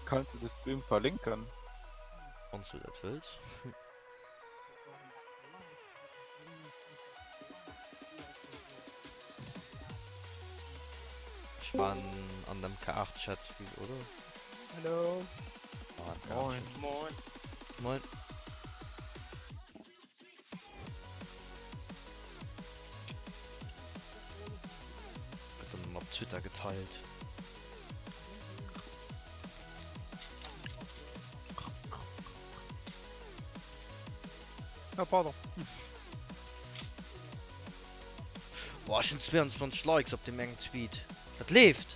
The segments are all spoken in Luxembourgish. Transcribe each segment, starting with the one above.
Kanns du de Stream verlinken? Wanns du dat wëlls. Ech man an dem K8 Chat oder? Hallo. Ah, Moin. Moin. Moin. Gëtt dann op Twitter geteilt. Ah, pardon. Boah, ech hunn 22 Likes op deem engen Tweet. Dat leeft!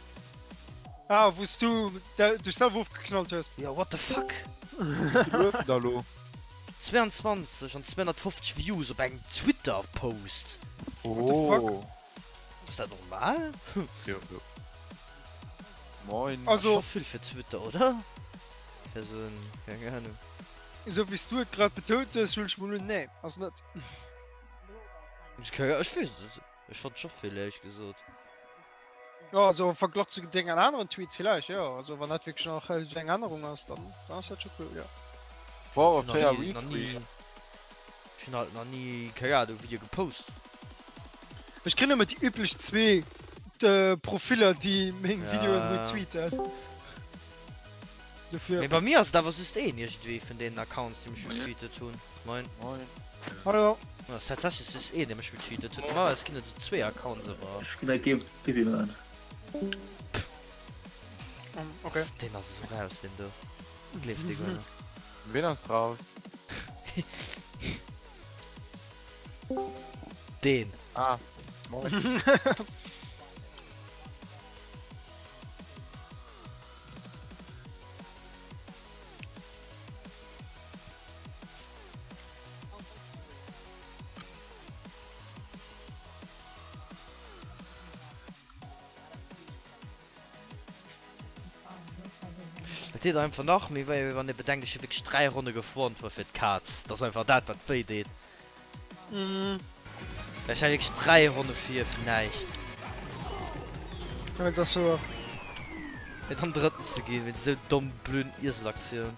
Ah, wous du dech selwer ofgeknallt hues. Jo, what the fuck? Wéi vill hues de da lo? 22 an 250 Views op engem Twitter Post. What the fuck? Oh. Ass dat normal? Jo, jo. Moin. Also. Scho vill fir Twitter, oder? Fir sou en, keng Ahnung. Esou wéi s du et grad betount hues, huelen ech mol un, nee, ass net. Ech weess et net, ech fonnt scho vill éierlech gesot. Jo, also am Verglach zu dengen aneren Tweets villäicht, jo. Also wann dat wierklech nach esou eng Ännerung ass, dann ass dat scho cool, jo. Wow, Ech 4 hunn nach ni, Retweets. ech hunn halt nach ni, keng Ahnung, Video gepost. Ech kréien ëmmer déi üblech zwee Profiller, déi meng Videoen retweeten. Dofir. Mee bei mir ass et awer just een iergendwéi vun deenen Accounts déi mech retweetet hunn. Moin. Moin. Hallo. Et ass tatsächlech just een dee mech retweetet huet. Normalerweis ginn et esou zwee Accounts awer. Ech ginn der kee Pipi man. Okay. Deen ass esou raus deen do. Gleeft dee guer net. Ween ass raus? Deen. Ah. Moin. Et deet einfach nach méi wéi, wann ee bedenkt, ech hu wierklech 3 Ronne gefuer an zwar fir d'Kaz. Dat ass einfach dat, wat wéi deet. Ech hat wierklech 3 Ronne vir fir näischt. Ja, dat ass wouer. Fir dann Drëtten ze ginn wéinst esou domm blöden Ieselaktioun.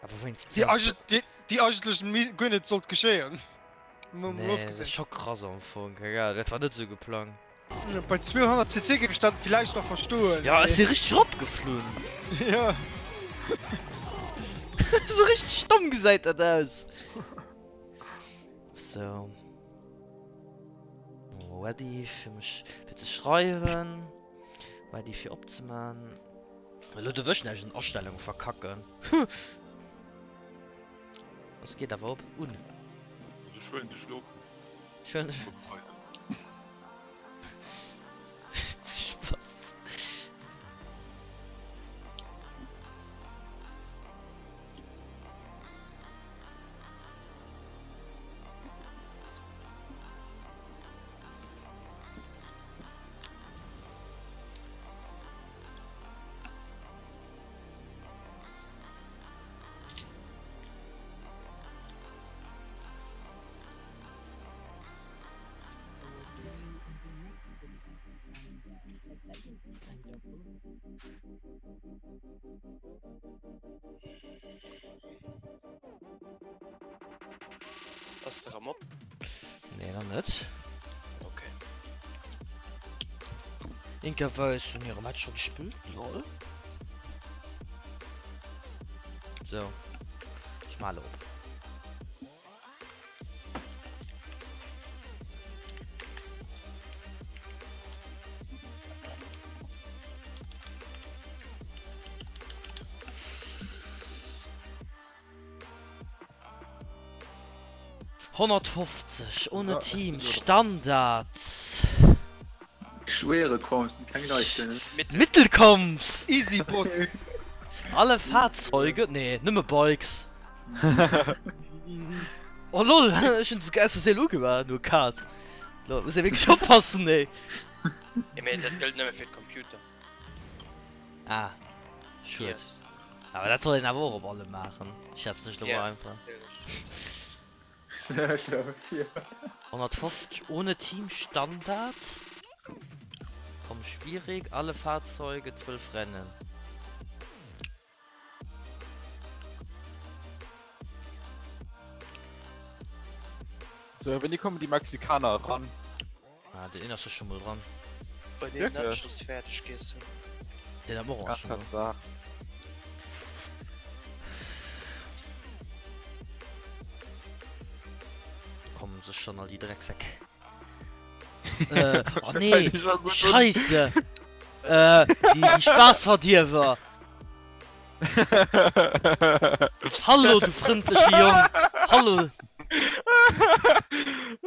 Awer wéinst Déi eigentlech, déi eigentlech guer net sollt geschéien. Mol Mol Nee, dat ass ofgesinn. scho krass am Fong, keng Ahnung, dat war net esou geplangt. Bei 200 cc géif ech dat villäicht nach verstoen. Ja, ech si richteg eropgeflunn. Ja. Sou richteg domm gesäit dat aus. Sou. Ready fir mech fir ze schreiwen. Ready fir opzeman. Elo duerf ech näischt an Astellunge verkacken. Es geet awer op. Un. Also ech huelen dech elo. Ech huelen dech. Spaß. Ass de rem op? Nee, nach net. Okay. Inka Weiß hunn hire Match scho gespillt, lol. So, ech male op. 150 ohne Team, Standard. Schwere Comps sind keng leichten. Mittelcomps! Easy Bot! Alle Fahrzeuge? Nee, nëmme Bikes. Oh lol, ech hunn souguer SSL ugemaach, nur Kart. Lo muss ee wierklech oppassen, ey. Jo, mee dat gëllt nëmme fir d'Computer. Ah. Schued. Yes. Awer dat soll een awer och op allem maachen, schätzen ech lo mol Ja. einfach. 150 ohne Team Standard. Komm schwierig, alle Fahrzeuge, 12 Rennen. So, wéini kommen déi Mexikaner eran? Ah, den een ass jo schon mol dran. Bei den Wirklich? Nachos fäerdeg giess hunn. Den am Ach, Orangen. dat war. Kommen sech schon all die Drecksäck. äh, oh nee, Scheisse! Äh, die, die Spaßverdierwer! Hallo, du frëndleche Jong! Hallo!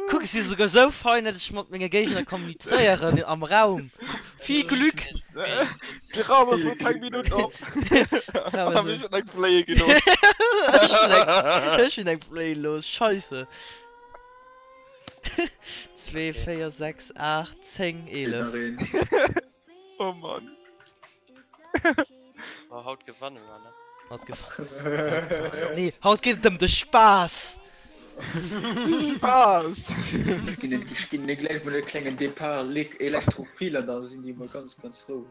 Kuck, ech si souguer sou fein, dat ech mat menge Géigner kommunizéieren am Raum. Viel Glück! De Raum ass mol keng Minutt op. Raum ass An ech hunn eng fléie gelooss. Ech hunn eng, ech hunn eng fléie looss. Scheisse! 2, 4, 6, 8, 10, 11. Oh Mann. Oh, haut gewanne mer, ne? Haut gewanne. Nee, haut geet et ëm de Spaass! Spaass! Ech ginn den, ech ginn den gläich mol e klengen Depart électrophile an da sinn déi mol ganz, ganz roueg.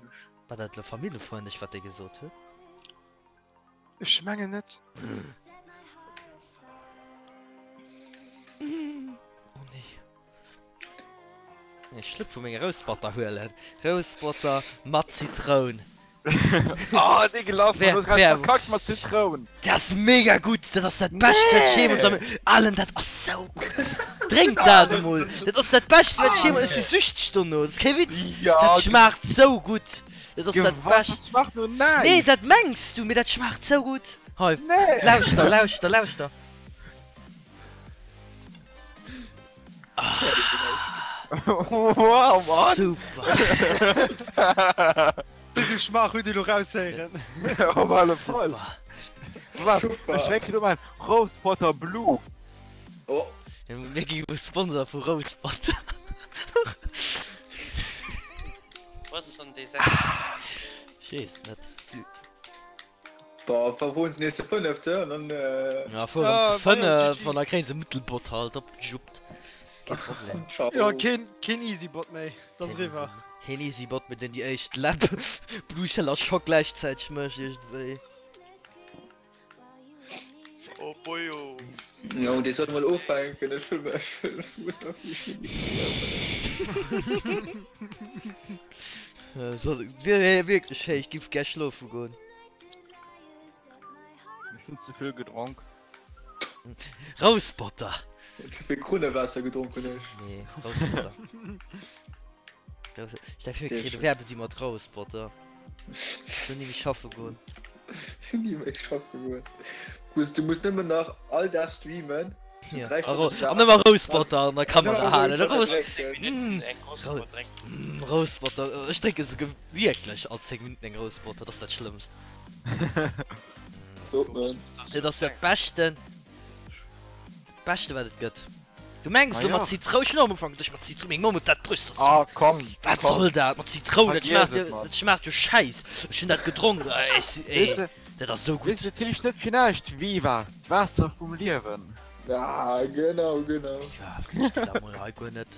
War dat elo famillefreundlech wat dee gesot huet? Ech mengen net. Oh nee. Eng Schlëpp vu menger Rousbutter huelen. Rousbutter mat Zitroun. Oh, deegelass, Wer- du hues grad wer- verkackt mat Zitroun. Dat ass mega gutt! Dat ass dat Bescht, wat ech jeemools am Alen, dat ass sou gutt! Drénk dat emol! Dat ass dat Bescht, wat ech jeemools. Ech si süchteg dono, dat ass kee Witz! Ja, Dat schmaacht sou gutt! Dat ass dat Wat? Bescht! Dat schmaacht no näischt! Nee, dat mengs du, mee dat schmaacht sou gutt! Hei, Nee! lauschter, lauschter, lauschter! Wow, Mann! Super! De Geschmaach huet ee lo raushéieren. Op alle Fall! Super! Wat? Super. Ech drénken elo mäin Rose Potter Blue. Oh, Mir gi Sponsor vu Rose Potter. Wo ass dann dee sechsten? Ech weess et net. Boah, verwohnen se nees zu fënneft, an dann äh, Ja, fueren Ah, zu war jo 5 GG. an da kréien se Mëttelbot halt opgejuppt. Kee Problem. ciao. Ja, keen, keen Easybot méi. Dat ass eriwwer. Keen Easybot méi, deen déi éischt Lap Blue Shell a Schock gläichzäiteg mécht iergendwéi. Oh bojo. Ja, und dee sollt mol ufänken. Ech füll mech, ech füll, ech muss nach vill Chimie lernen. Äh, soll, nee, wierklech, hey, ech giff gär schlofe goen. Ech hunn ze vill gedronk. Rousebotter! Ze vill Krunnewaasser gedronk hunn ech. Nee, Rousebotter. Stell dir vir, mir kritt e Werbedie mat Rousebotter. Ech wëll ni méi schaffe goen. Ni méi schaffe goen. Du muss nëmmen nach all Dag streamen. Ja. Drei Stunden An ëmmer Rousebotter an der Kamera halen. Rous Minuten eng Rousebotter drénken. Mm, Rousebotter. Ech drénke souguer wierklech all 10 Minuten eng Rousebotter. Dat ass dat Schlëmmst. Dat ass dat Beschten. Dat Beschte wat et gëtt. Du mengs Ah lo mat ja. Zitroun, ech hunn och am Ufank geduecht mat Zitroun, meng Mamm huet dat bruecht, sot Ah komm, wat komm. soll dat mat Zitroun, dat Vergiess schmaacht et, jo, Mann. dat schmaacht jo schäiss. Ech hunn dat gedronk, ey, ech, ey, Weess de, dat ass sou weess gutt. de, dat heescht net fir näischt Viva, d'Waasser vum Liewen. Ah, genau, genau. Viva, dat steet da mol hei guer net.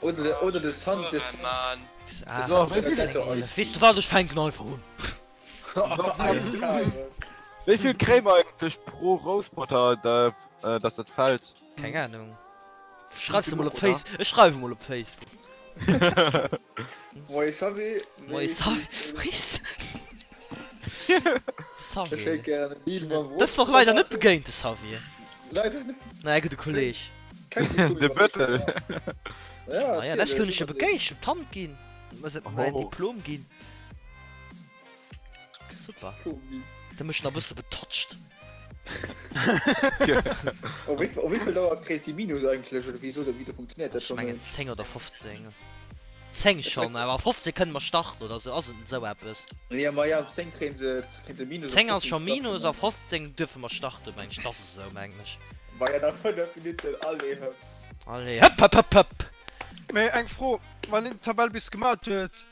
Oder de, oder de Sun, de Sun. Mann. Ah, So, dat wéi ass vill- eng Weess du wat, ech fänken einfach un. Wéi vill kréie mer eigentlech pro Rosepotter, dass dat fält? Keng Ahnung. Schreifs de mol op Face, ech schreiwe mol op Facebook. Moi Savi. Moi Savi. Savi. Dës Woch leider net begéint, de Xavier. Leider net. Naja, gudde Kolleg. De Bëttel. Ja, Naja, lech goun ech jo begéint, ech hunn d'Hand ginn. Muss et mäin Diplom ginn. Super. De mech nach bësse betatscht. Op wéi op wéi vill Dauer kréis déi Minus eigentlech oder wéi soll dat wéi dat funktioniert dat Ech schon? mengen 10 oder 15. 10 schon, awer 15 kënne mer starten oder sou, ass et net sou eppes? Ja ma ja op 10 kréien se kréien se Minus. 10 ass scho Minus a 15 duerfe mer starten meng ech, dat ass esou meng ech. Ma ja nach 5 Minutten, allez hëpp. Allez hëpp hëpp hëpp hëpp! Mee eng Fro, wann een d'Tabell bis gemat huet,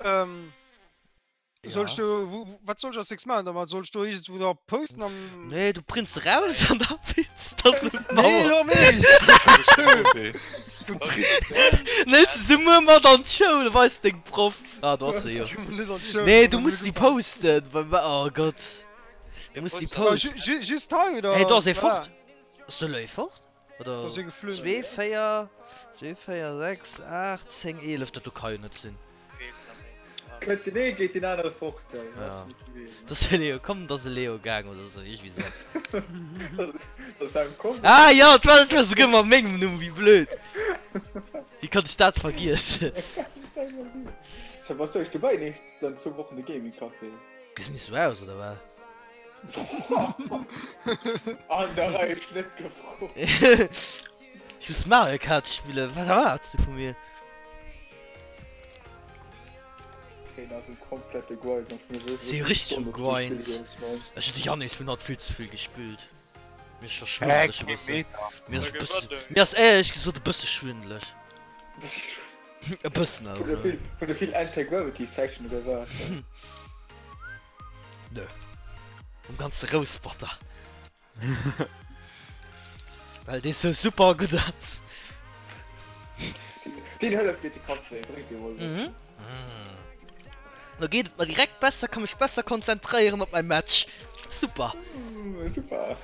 Soll ech do, wat soll ech als nächst maachen domat? Soll ech do iergendswou da posten an. Nee, du prints se raus an da pins de se op Nee, d'Mauer. lo nicht! Du Nimm se muer mat an d'Schoul, weis dengem Proff. Ah, do ass se jo. Nee, du muss se posten, oh Gott. Du muss déi posten. Just hei oder? Hey, do ass ee fort. Ass de Léi fort? Oder? Ass ee geflunn. 2, 4, 2, 4, 6, 8, 10, 11, dat do ka jo net sinn. Kënnt den ee geet den anere fort. Ja. Dat ass de Leo komm, dat ass de Leo gaang oder sou, iergendwéi sou. Ah jo, et war et war souguer mat mengem Numm, wéi blöd. Wéi konnt ech dat vergiessen? So, bass du eigentlich dobäi nächst dann zwou Wochen de Gaming Café? Gesinn ech sou aus oder wat? An der Rei ech net gefrot. Ech muss Mario Kart spillen, wat erwaards du vu mir? Trainer ass um komplette Grind an mir Si richteg um Grind. Ech hunn de Yannis vun haut vill ze vill gespillt. Mir ass scho schwindeleg e bëssen. Mir ass e bëssen, mir ass éierlech gesot e bësse schwindeleg. E bëssen awer nëmmen. Vun de vill Anti-Gravity Session oder wat? Nö. Um ganze Rouspotter. Well dee sou super gutt ass. Deen hëlleft géint de Kappwéi, drénk dee mol e bëssen. Lo geet et mer direkt besser, ka mech besser konzentréieren op mäi Match. Super! Super!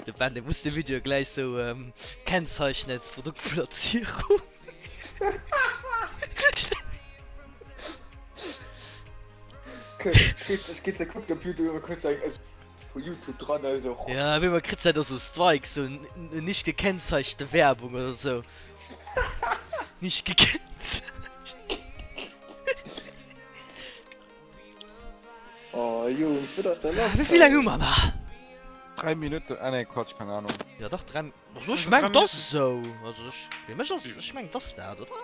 De Ben, dee muss de Video gläich sou kennzeichnen als Produktplatzierung. Geet se kucken op Youtube, da kritt se eng vu Youtube dran also. Ja, wéi man kritt se da sou Strikes, sou nicht gekennzeichente Werbung oder sou. Nicht gekennzeichnet. Oh Jungs, wat ass da lass? Wéi laang hu mer nach? 3 Minutten, ah nee Quatsch, keng Ahnung. Ja dach 3, also ech meng dass esou, also ech, fir mech ass, ech meng dass dat oder?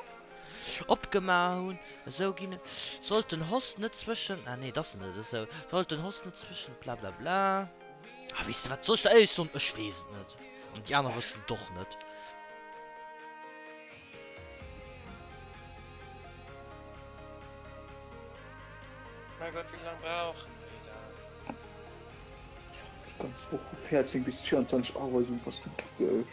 Opgemaach hunn, esou ginn et, sollt den Host net zwëschen, ah nee dass net esou, sollt den Host net zwëschen blablabla, ah weess de wat, soll ech der éierlech soen, ech weess et net, an déi aner wëssen et och net. Mein Gott, wéi lang brauch déi da? Déi ganz Woch vu 14 bis 24 Auer, Jung, bass du geckeg?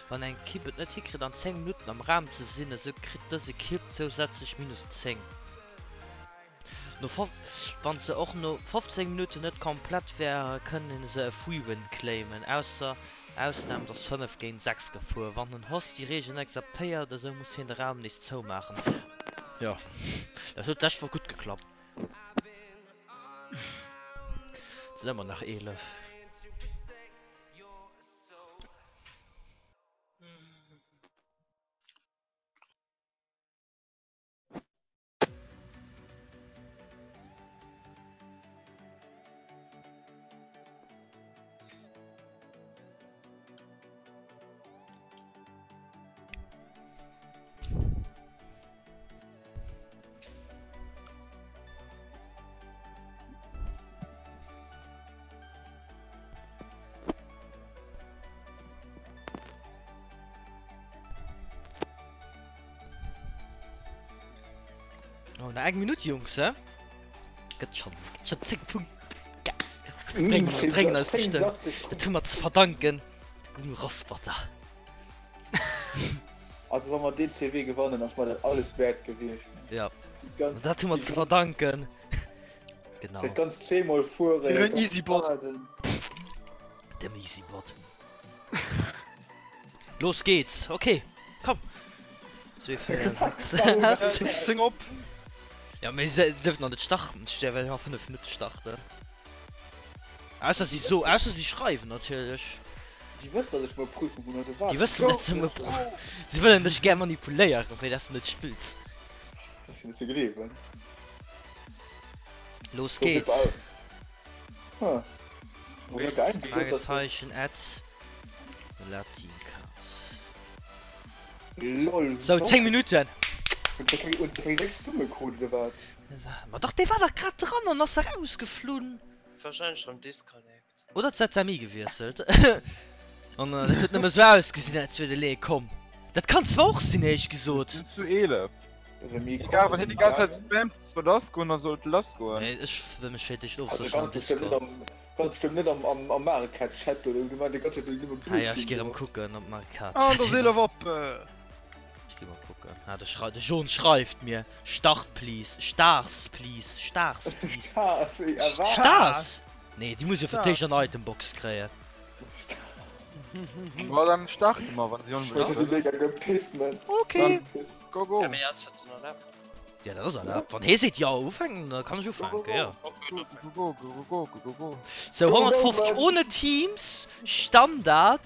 Wann eng Ekipp et net hikritt an 10 Minutten am Raum ze sinn, esou kritt dës Ekipp zousätzlech minus 10. No Wann se och no 15 Minutten net komplett wäre kënnen se e Freewin claimen, ausser Ausnam et ass 5 géint 6 gefuer. Wann den Host déi Reegel net akzeptéiert, esou muss hien de Raum nees zoumaachen. Jo, dat huet d'lescht Woch gutt geklappt. Et sinn ëmmer nach 11. Oh, nach eng Minutt, Jungs, hä? Gëtt schon, gëtt schon 10 Punkt. Bréngen, bréngen eis bestimmt. Dat hu mer ze verdanken dem Rossbotter. Also wa mer deen CW gewannen, ass mer dat alles wäert gewiescht. Ja, dat hu mer ze verdanken. Genau. Dat ganz zweemol fueren. Hiren Easybot. Dem Easybot. Los geht's. Okay, komm. 2, 4, 6, 8. 10 op. Ja, mee se dürfen noch net starten. Ich werde noch 5 Minuten starten. Ausser sie so, ausser sie schreiwen natierlech. Si wëssen, datt ech muer Prüfung hunn, also Déi wëssen, datt se muer Prüfung. Si wëllen dech gär manipuléieren, fir datt s de net spills. Dat ass jo net ze gleewen. Los geht's! Hm. Fragezeichen at Latincast. Lol. Sou, 10 Minuten. Hues de keng, hues de keng 6 Summe krut oder wat? Ma dach, dee war dach grad dran an ass erausgeflunn. Wahrscheinlech rem Disconnect. Oder d'SMI gewiesselt. An dat huet nëmme sou ausgesinn, als wier de Lee komm. Dat kann zwar och sinn, éierlech gesot. Sinn zu 11. SMI Egal, wann hien déi ganz Zäit spammt, soll lass goen, dann sollt lass goen. Nee, ech wëll mech fir d'éischt Also ofsécheren am ganz bestimmt net Discord. am, ganz bestimmt net am, am, am Mario Kart Chat oder du meinst die ganze Zeit nëmme Ah ja, ech Blödsinn gi rëm do. kucken op Mario Kart An Chat. der 11 op! Ech gi mol kucken. Ah, de schrei, de Jon schreift mir, Start please, Stars please, Stars please. Stars, ey, erwaart. Stars? Nee, déi muss jo fir d'éischt Stars. an Itembox kréien. Ma dann starte mer, wann si Ech onbedéngt si wëllen. mega gepisst, man. Okay. Go, go. Ja, mee ass dat dann erlaabt? Ja, dat ass erlaabt. Wann hee seet jo ufänken, da kann ech ufänken, jo. Go, go, go, go, go, go, go. Sou, Go, go, 150 man. ohne Teams, Standard,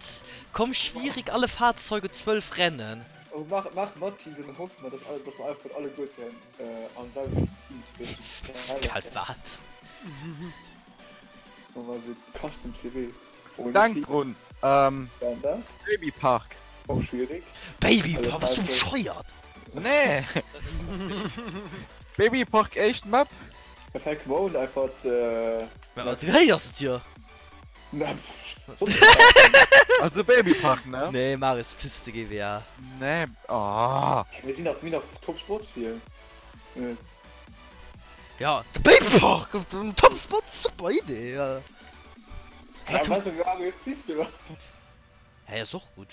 komm schwierig, alle Fahrzeuge 12 Rennen. Oh, mach, mach mat Team, dann hoffen mer, dass alle, dass mer einfach alleguerten äh, am selwechten Team spillen. Geil, wat? Machen wir so Custom CW. Ohne Denk Team, drun, ähm, Standard. Babypark. Auch schwierig. Baby, Alle bist du Fahrzeuge. bescheuert? Nee! Babypark éischt Map. Perfekt Mode, einfach, äh, Mä wat héiers et jo. na, pff, sonst was. Also Babypark, ne? Nee, Marius, Piste GWA. Nee, ah. Wir sind auf, wir sind auf Top Sports hier. Äh, Ja, de Babypark, Top Spot, super Idee. Ja. Ja, was du gerade bist du? Hä, ass och gutt.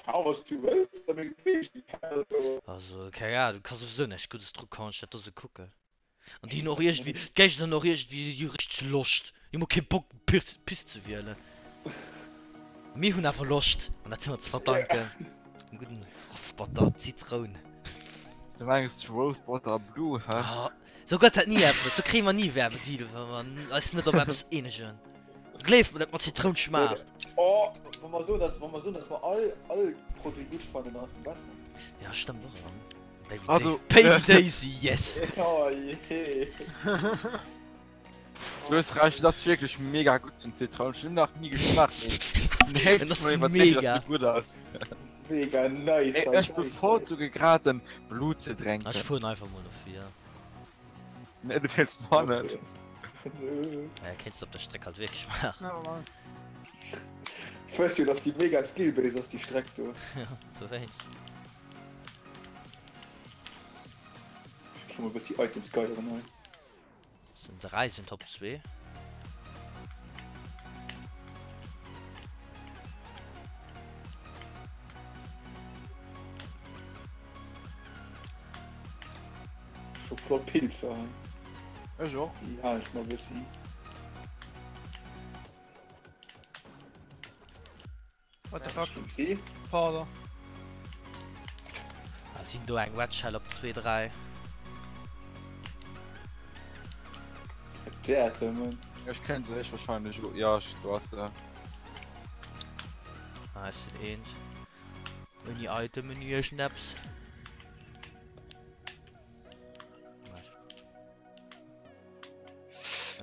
Hau was du wëlls, damit Also, keng Ahnung, du kanns souwisou näischt Guddes dru kommen, ech dat do sou kucken. An déi hunn och iergendwéi, d'Géigner hunn och iergendwéi déi richteg Loscht. Déi hunn mol kee Bock Pist ze wielen. Mir hunn awer Loscht, an dat hu mer ze verdanken dem gudden Rossbotter Zitroun. Du mengs Rose Butter Blue, hä? Ah, sou gëtt dat ni eppes, sou kréie mer ni Werbedeal, wa mer eis net op eppes eenegen. Gleef mer, dat mat Zitroun schmaacht. Oh, wa mer soen, dass, wa mer soen, dass mer all, all Produit gutt fannen, dann ass et besser. Ja, stëmmt och erëm. Baby, Also, Baby Daisy, yes! Oh jee. Du hues recht, dat ass wierklech mega gutt den Zitroun. Ech hunn nach ni geschmaacht, mee den Den Héift ass vun iwwerzeegt, dass mega. de gutt ass. Mega nice. Mee ech bevorzuge grad den Blut ze Ech drénken. fueren einfach mol no vir. Nee, du wéilst mar net. Ja, kéints de op der Streck halt wierklech maachen. Nevermind. Wëss jo, dass déi mega skill-based ass, déi Streck do. Ja, dowéinst. Ech kréie mol e bëssi Items geieren hei. Sinn 3 sinn Top 2. Scho flott Pilzer hei. Ech och. Déi halen ech mer e bëssi. What the fuck? Si? Pardon. Ah, sinn do eng Red Shell op 2, 3. Theater, man. Ech kenn se ech wahrscheinlech. Ja, ech, du hast se. Ah, ech sinn eent. Ouni Item, ouni iergendeppes.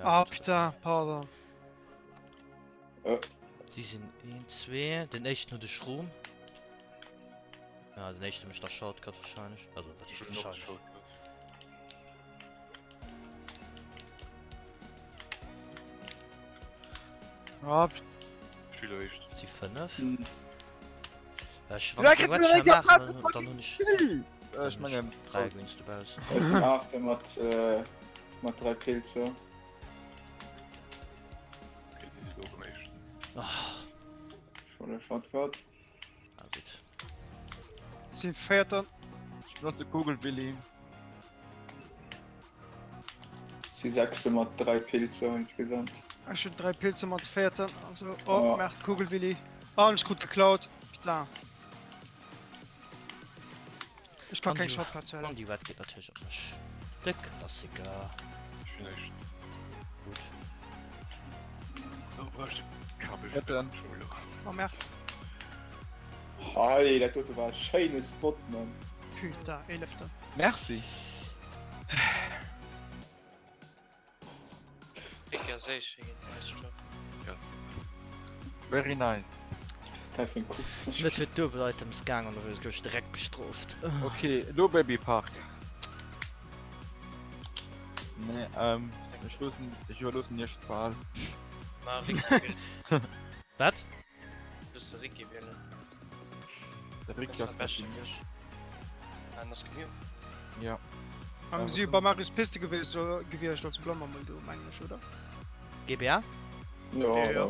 Ah, putain, pardon. Äh. Si sinn 1, 2, den éischten huet e Schroom. Ja, den éischte mécht da Shortcut wahrscheinlech. Also, wat heescht wahrscheinlech? Hopp. Schüler éischt. Si 5. Hm. Ech, wann Ja, ech den kritt Wedge mir schnell eng maachen, dann, dann hunn ech Äh, ech mengen. 3 Wins dobaussen. Ech sinn Aachte mat, äh, mat 3 Pilzer. Okay, si si lo am éischten. Ah, Schon e Shortcut. ah, gutt. Sinn Véierten. Ich benutze Kugelwilli. Si Sechste mat 3 Pilzer insgesamt. Ech hunn 3 Pilze mat Véierten. Also, oh, Ja. Merde, Kugelwilli. Ah, an ech krut geklaut. Putain. Ech kann An keng déi- Shortcuts An huelen. déi Wett geet natierlech op mech. De Klassiker. Ech sinn éischten. Gutt. Oh, brauch ich Kabel. Vierten. Schon elo. Oh, Merde. Hei, dat dote war e schéine Spot, man. Putain, Eeleften. Merci. Pick ass éischt ginn, nice job. Yes. Very nice. Wat fir en Kucks. Net fir d'Duebel Items gaang an da gouf ech direkt bestrooft. Ok, elo Baby Park. Nee, ähm, ech loossen, ech iwwerloossen iech d'Wahl. Ma Ricky wielen. Wat? Looss de Ricky wielen. De Ricky ass bescht. Ah, en ass gemute. Ja. Am si bei Marius Piste gewiescht, gewiescht, also bleiwe mer mol do, mengen ech, oder? GBA? Ja, Ja. ja.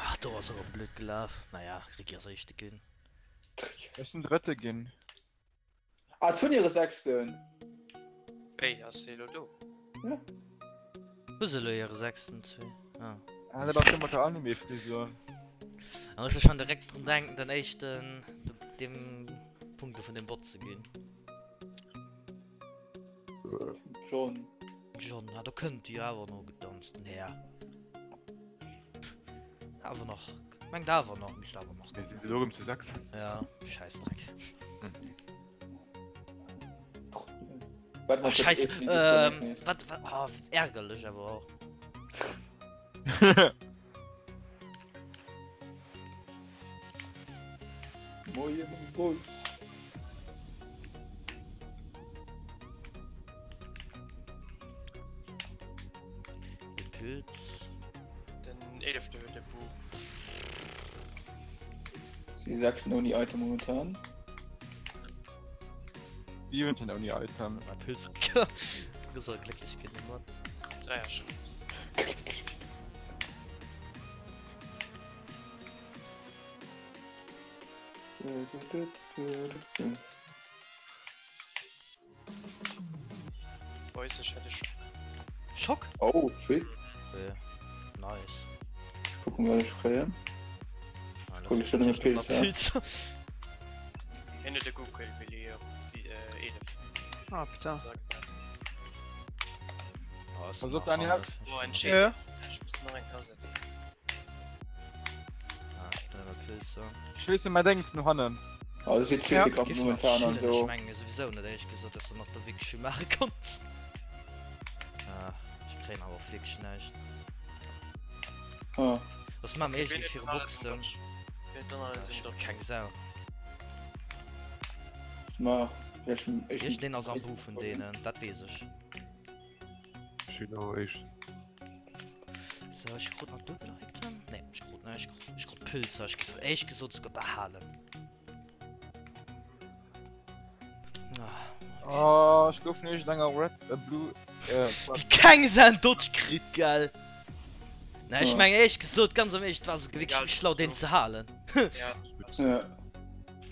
Ach, do ass awer blöd gelaf. Naja, Ricky ass éischte ginn. Ech sinn Drëtte ginn. Ah, d'Sonny ass Sechsten. Wéi, ass déi elo do? Ja. Wou se elo hire Sechsten zwee? Ah. Ah, dat ass jo mat der Anime-Frisur. Da muss ech schon direkt drun denken, den éischten dem Punkte vun dem Bot ze ginn. John. John, ah, do kënnt déi awer no gedanzt, den Här. Awer nach, mengt awer nach, misst awer nach Sinn se elo erëm zu 6? Ja, Schäissdreck. Wat Oh, Scheiße, ähm, wat, wat, oh, ärgerlech awer och. Moie Boys. De Pilz. Den 11. huet e Buch. Si sechsten ouni Item momentan. Siwenten ouni Item. Mein Pilz soll glécklech ginn, Mann. Dräier Schnaps. Boys, ech hätt e Schock. Schock? Oh, shit. Okay. Nice. Ich gucken, wat ech kréien. Ah, Guck, ich schon Pilz, ja. Pilz. Hien huet e Google Willi op 11. Ah, putain. Sag dat. Oh, ist Also, noch Daniel? halb. Oh, entschädigt. Ja. Ich muss nach eng ersetzen. Ah, ich bin immer Pilze. Ich schließe mein Dings no hannen. Also si zweete Ja. Kampf Giff nach momentan an chillen, Ich so. menge sowieso net ehrlich gesagt, dass du nach da wirklich viel machen kannst. Ah, ich krieg aber auch wirklich näischt. Ah. Was machen wir Wen eigentlich für huet alles Boxen? am Dodge? Wen huet dann alles Ich im bin Dodge? keng Sau. Mach. Ja, ich, ich, Ich den ass am Bu vun denen, dat wees ech. Schüler éischt. So, ech krut nach duebel Item? Nee, ech krut näischt, ech krut, ech krut Pilzer, ech géif éischt gesot souguer behalen. Ah, okay. Oh, ech gouf vun iergendenger Red, äh, Blue, äh, Déi keng Sen Dodge kritt, gell? Na, ech Ja. meng éischt gesot, ganz am éischt war se wierklech Egal, méi schlau deen ze halen. Ja, Ja.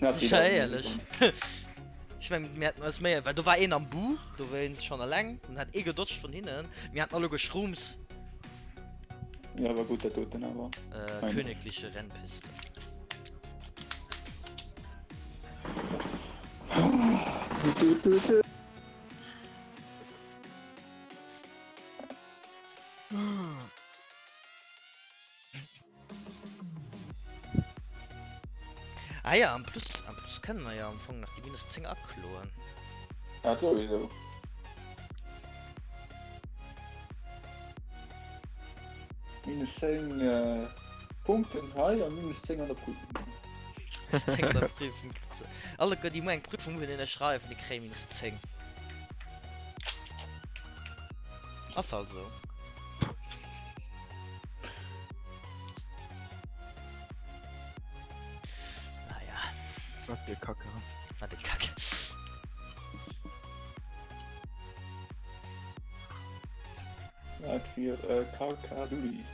Na, Ja, éierlech. Ech meng, mir hätten eis méi, well do war een am Bu, do war een schon alleng, dann hat ee gedodged vun hinnen, mir haten alleguer Shrooms. Ja, war gutt dat doten awer. Äh, Nein. königliche Rennpiste. Ah ja, en plus, en plus kënnen mer jo am Fong nach déi minus 10 akloen. Dat sowieso. Minus 10 äh, Punkten hei an minus 10 an der Prüfung. 10 an der Prüfung. Alleguer déi muer eng Prüfung hunn, ënnerschreiwen, déi kréie minus 10. Ass halt esou. Naja. Wat fir Kacke. Wat e Kack. Wat fir e Kakadulli.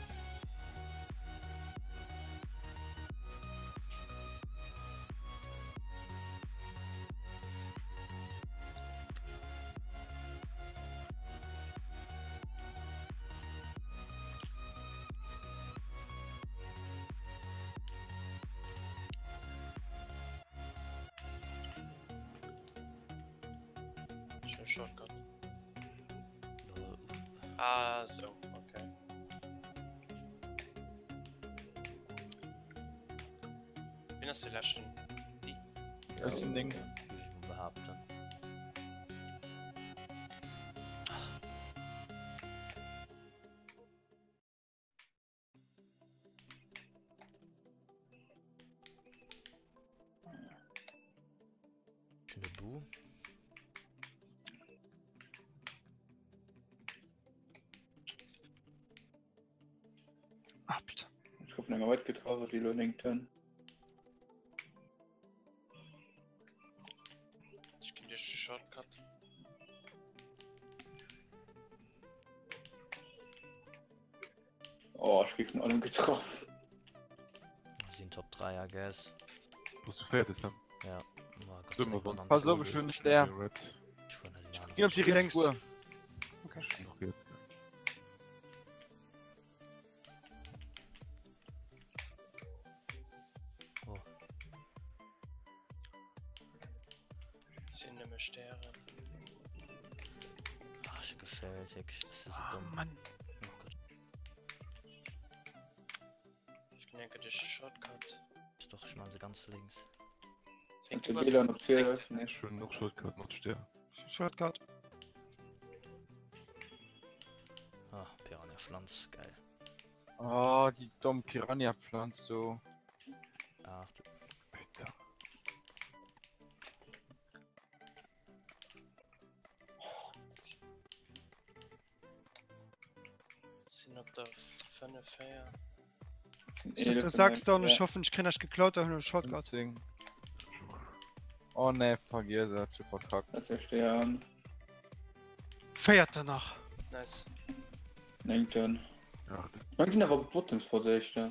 Ich will Shotgun. Ah, so, okay. Wen ass de leschten? Ech sinn 9. Würde ich mal behaupten. Ah, putain. Ech gouf vun enger Red getraff, si lo 9 Tönn. Ech ginn duerch de Shortcut. Oh, ech gi vun allem getraff. Sinn Top 3, I guess. Bass du féierte Sam? Ja. Oh, Gott sei Schlimm, Dank wann waren Pass sie op, ech hunn Stär. Red. Ich fuhr nach den anderen. Ginn op déi riets Links. Spuer. Okay. Ech ginn och riets. Oh. Sinn nëmme Stären. Ah, ich gefällt, ich ist so Ah, dumm. Mann. Oh Gott, Ech ginn enke duerch de Shortcut. ist doch, ich meine sie ganz links. Link, De du bass Wieland op zéngte. 12, ne? Ech hunn och Shortcut mat Stär. Shortcut. Ah, Piranha Pflanz, geil. Oh, déi domm Piranha-Pflanz do. Ach du. Putain. Sinn op der 5, 4. Ich hab der 6 dann, ich hoffen, ich krieg näischt geklaut, da hunn ech Shortcut. 15. Oh nee, vergiess et, ech hu verkackt. Dat ass Stern. Véierter nach. Nice. Néngten. Ach, Mir sinn awer op Bottom Spot éischter.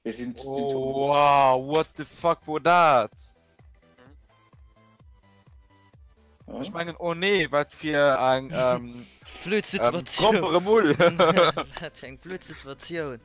Wir sinn Oh, wow, what the fuck wor dat? Ja. Ech mengen, oh nee, wat fir eng ähm, Blöd ähm, Situation. Grompere Mull. Wat fir eng blöd Situatioun.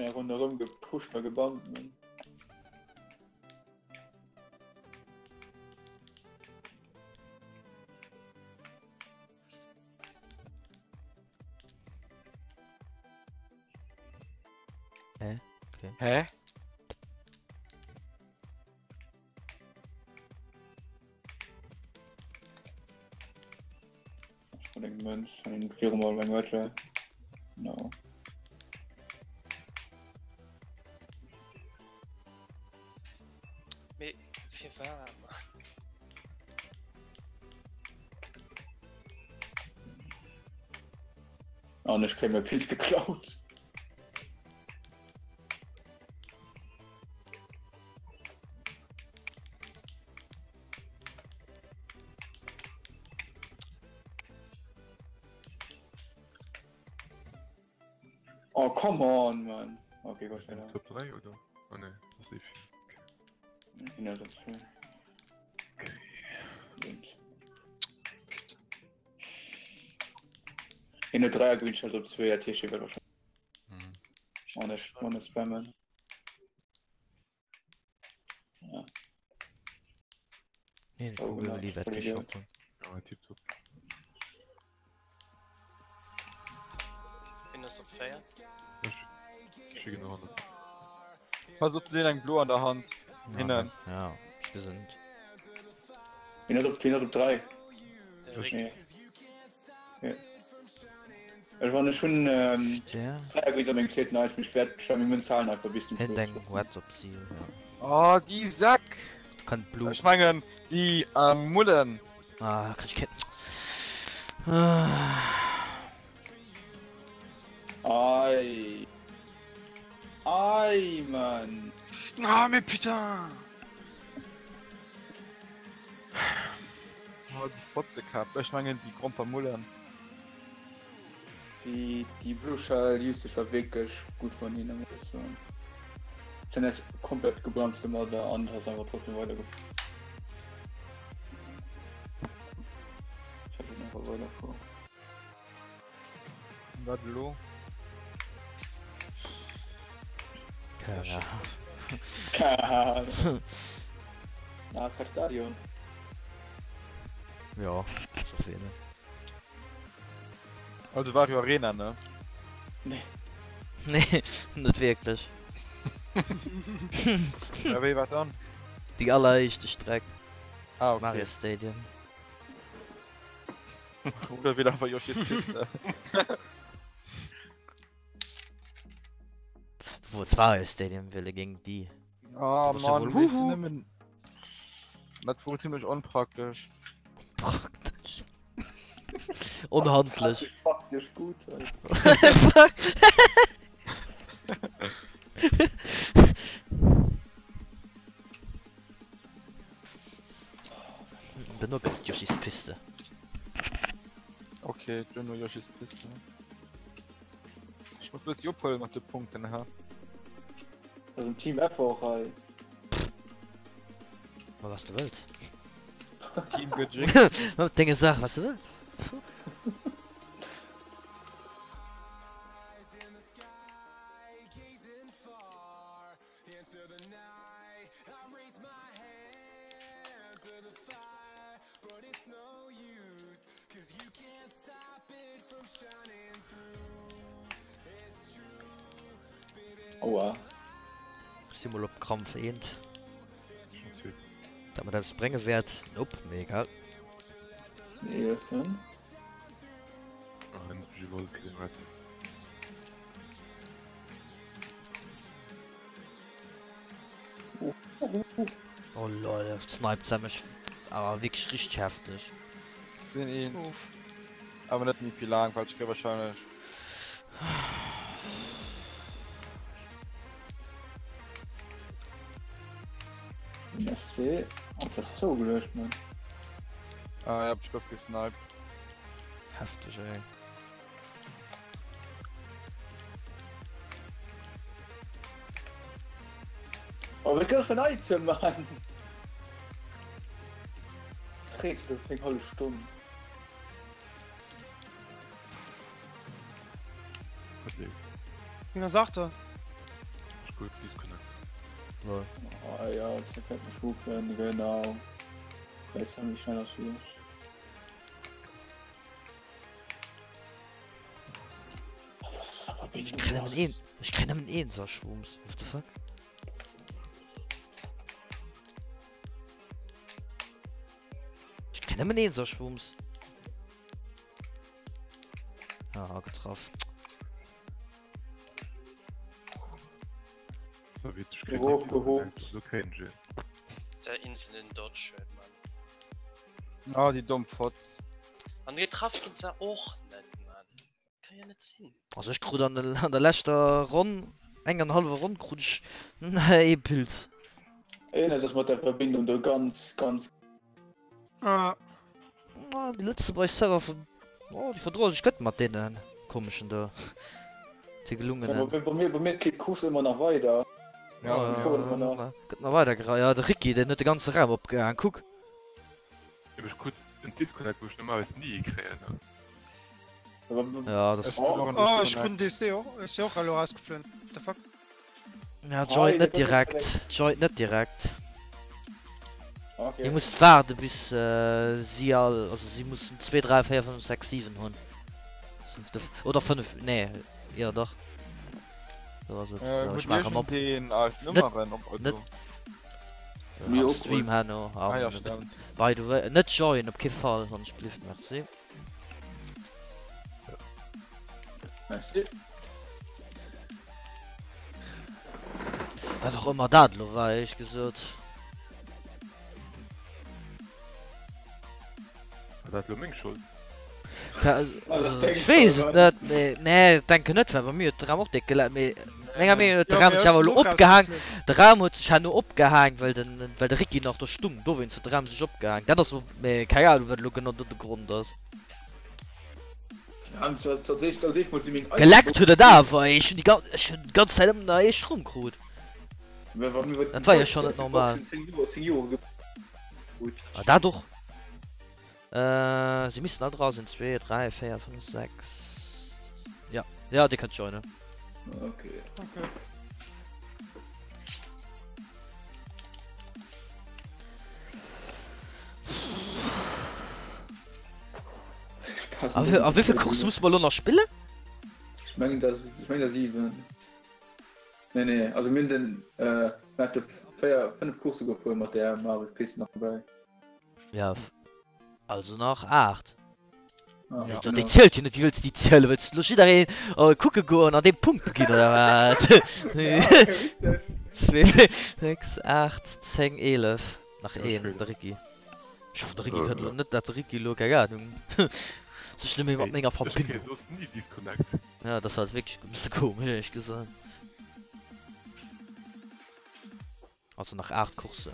Ja, ronderëm gepusht a gebammt. Man. Hä? Okay. Hä? Ech eng Mönz eng viru mal eng weiter. No. Mee firwat, Mann? An ech kréie mäi Pilz geklaut. Oh, come on, man. Okay, Gott sei Dank. Top 3 oder? Oh ne, das ist Ja, das ist Okay. Und. In der Dreier Green Shot op 2 Tisch wahrscheinlich. Mhm. Ohne, ohne spammen. Ja. Nee, de Oh, Kugel genau, liefert voll Idiot. geschossen. Ja, tipptopp. Wien ass op 4? Ech schicken nach an. Pass op, den eng blo an der Hand. Hinnen. Ja, ich gesund. Wen hat op, wen hat op 3? Der Rick. Nee. Ja. Also wann ech hun ähm, Der Dreier Green Shot meng zweiten Item, ich werd schon mit Zahlen einfach bis zum hätt Schluss. eng Red op sie. Ja. Oh, die Sack! Kann Blue. Ech mengen déi Mullen. Ah, kann ich kein. Ah. Ei. Ei, Mann. Ah, mais putain! Oh, déi Fotzekapp. Ech mengen déi Grompermullen. Déi, déi Blue Shell Usage war wierklech gutt vun hinnen, muss ech soen. Sinn eis komplett gebremst domadder an ass einfach trotzdem weidergefuer. Ech hätt einfach weiderfuer. Wat elo? Keine Ahnung. Na, kein Stadion. Ja, kannst du wählen. Also Wario Arena, ne? Nee. Nee, net wierklech. Ja, wéi wat dann? Déi alleréischte Streck. Ah, okay. Mario Stadium. Oder wieder einfach Yoshi's Piste. Du wollts Wario Stadium wëlle géing déi. Oh Du warst ja Mann, wohl wees du huhu. nëmmen. Dat wor zimmlech onpraktesch. Praktesch. Onhandlech. Praktesch gut. Duerno gëtt et Yoshi's Piste. Ok, duerno Yoshi's Piste. Ech muss bëssi ophuelen mat de Punkten, ha. Dat ass en Team Effort hei. Ma was du wëlls. Team gejinxt. Denge Saach, was du wëlls. Aua. Si mol op Krampf eent. Dat mat eppes brénge wäert? Nope, mee egal. Oh lol, dat sniped se mech awer wierklech richteg hefteg. Sinn eent. Awer net méi vill laang, well ech kréie wahrscheinlech. Merci. Oh, dat ass zougeluecht, Mann. Ah ja, ech gouf gesniped. Hefteg, ey. Oh, wat gëff en Item, Mann! Freet sech eng hallef Stonn. Wat leeft? Wien ass Achter? Ech gouf disconnect. Lol. Ah ja, jetzt fährt mich rufen, genau. Jetzt haben wir schneller schwierig. Ech kréien nëmmen een, ech kréien nëmmen een Saschwumms. What the fuck? Ech kréien nëmmen een Saschwumms. Ah, getraff. So witzeg, ech kréien den Disconnect, so kréien ech een. Der Instant Dodge huet man. Ah, déi domm Fotz. An getraff ginn se och net, Mann. Kann jo net sinn. Also ech krut an an der leschter Ronn, eng an hallwer Ronn krut ech ee Pilz. Eenes ass mat der Verbindung do ganz ganz. Ah. Ah, déi Lëtzebuerg Server vun, oh déi verdroe sech gutt mat deene komeschen do, déi gelungenen. Bei mir bei mir geet d'Course ëmmer nach weider. Ja, ja, gëtt nach weider gera, ja de Ricky deen huet de ganze Raum opgehaang, kuck. Ech krut en Disconnect wou ech normalerweis ni ee kréien. Ja, das Oh, oh ech krut en DC och, ech si och elo erausgeflunn, what the fuck. Ja, joint net direkt, joint net direkt. Okay. Dir musst waarde bis äh, si all, also si mussen 2, 3, 4, 5, 6, 7 hunn. Oder 5, nee, ja dach. So ass et. Äh, Ja, hutt ech maache Dir op. deen eis Nummeren op also? Net Mir am och Stream herno. Ah ja, Am, stemmt. by the way, net join op kee Fall, wann ech blift, merci. Merci. Wat och ëmmer dat elo war, éierlech gesot. dat elo meng Schold? Ech weess et net, mee nee denken net, well bei mir huet de Raum och déck gelaggt, mee menger Meenung no huet de Raum sech awer elo opgehaang. De Raum huet sech herno opgehaang, well den well de Ricky nach do stung, dowéinst huet de Raum sech opgehaang. Dat ass mee keng Ahnung wat elo genau do de Grond ass. Geleckt huet et awer, ech hunn déi ganz ech hunn d'ganz Zäit ëmmer nach ee Stroum krut. Dat war jo schonn net normal. Ah dat och. Äh, si missten all dra sinn. 2, 3, 4, 5, 6. Ja, ja, Dir kënnt joinen. Okay. Okay. A wéi, a wéivill Course musse mer elo nach spillen? Ech mengen dat ech mengen dat 7. Nee nee, also mir hunn den äh, mir hate 4, 5 Coursse gefuer mat der Mario Piste nach dobäi. Ja, also nach 8. Ah, ja, genau. Déi zielt jo net, wéi wëlls du déi zielen? Wëlls du lo jiddereen oh, kucke goen an deem Punkte ginn oder wat? Ja, witzeg. 2, 6, 8, 10, 11. Nach Ja, een, schön. de Ricky. Ech hoffen de Ricky kënnt lo net, dat de Ricky lo, keng Ahnung, sech net méi mat menger Ech kréie Verbindung. soss ni Disconnect. Ja, dat ass halt wierklech e bësse komesch, éierlech gesot. Also nach 8 Coursen.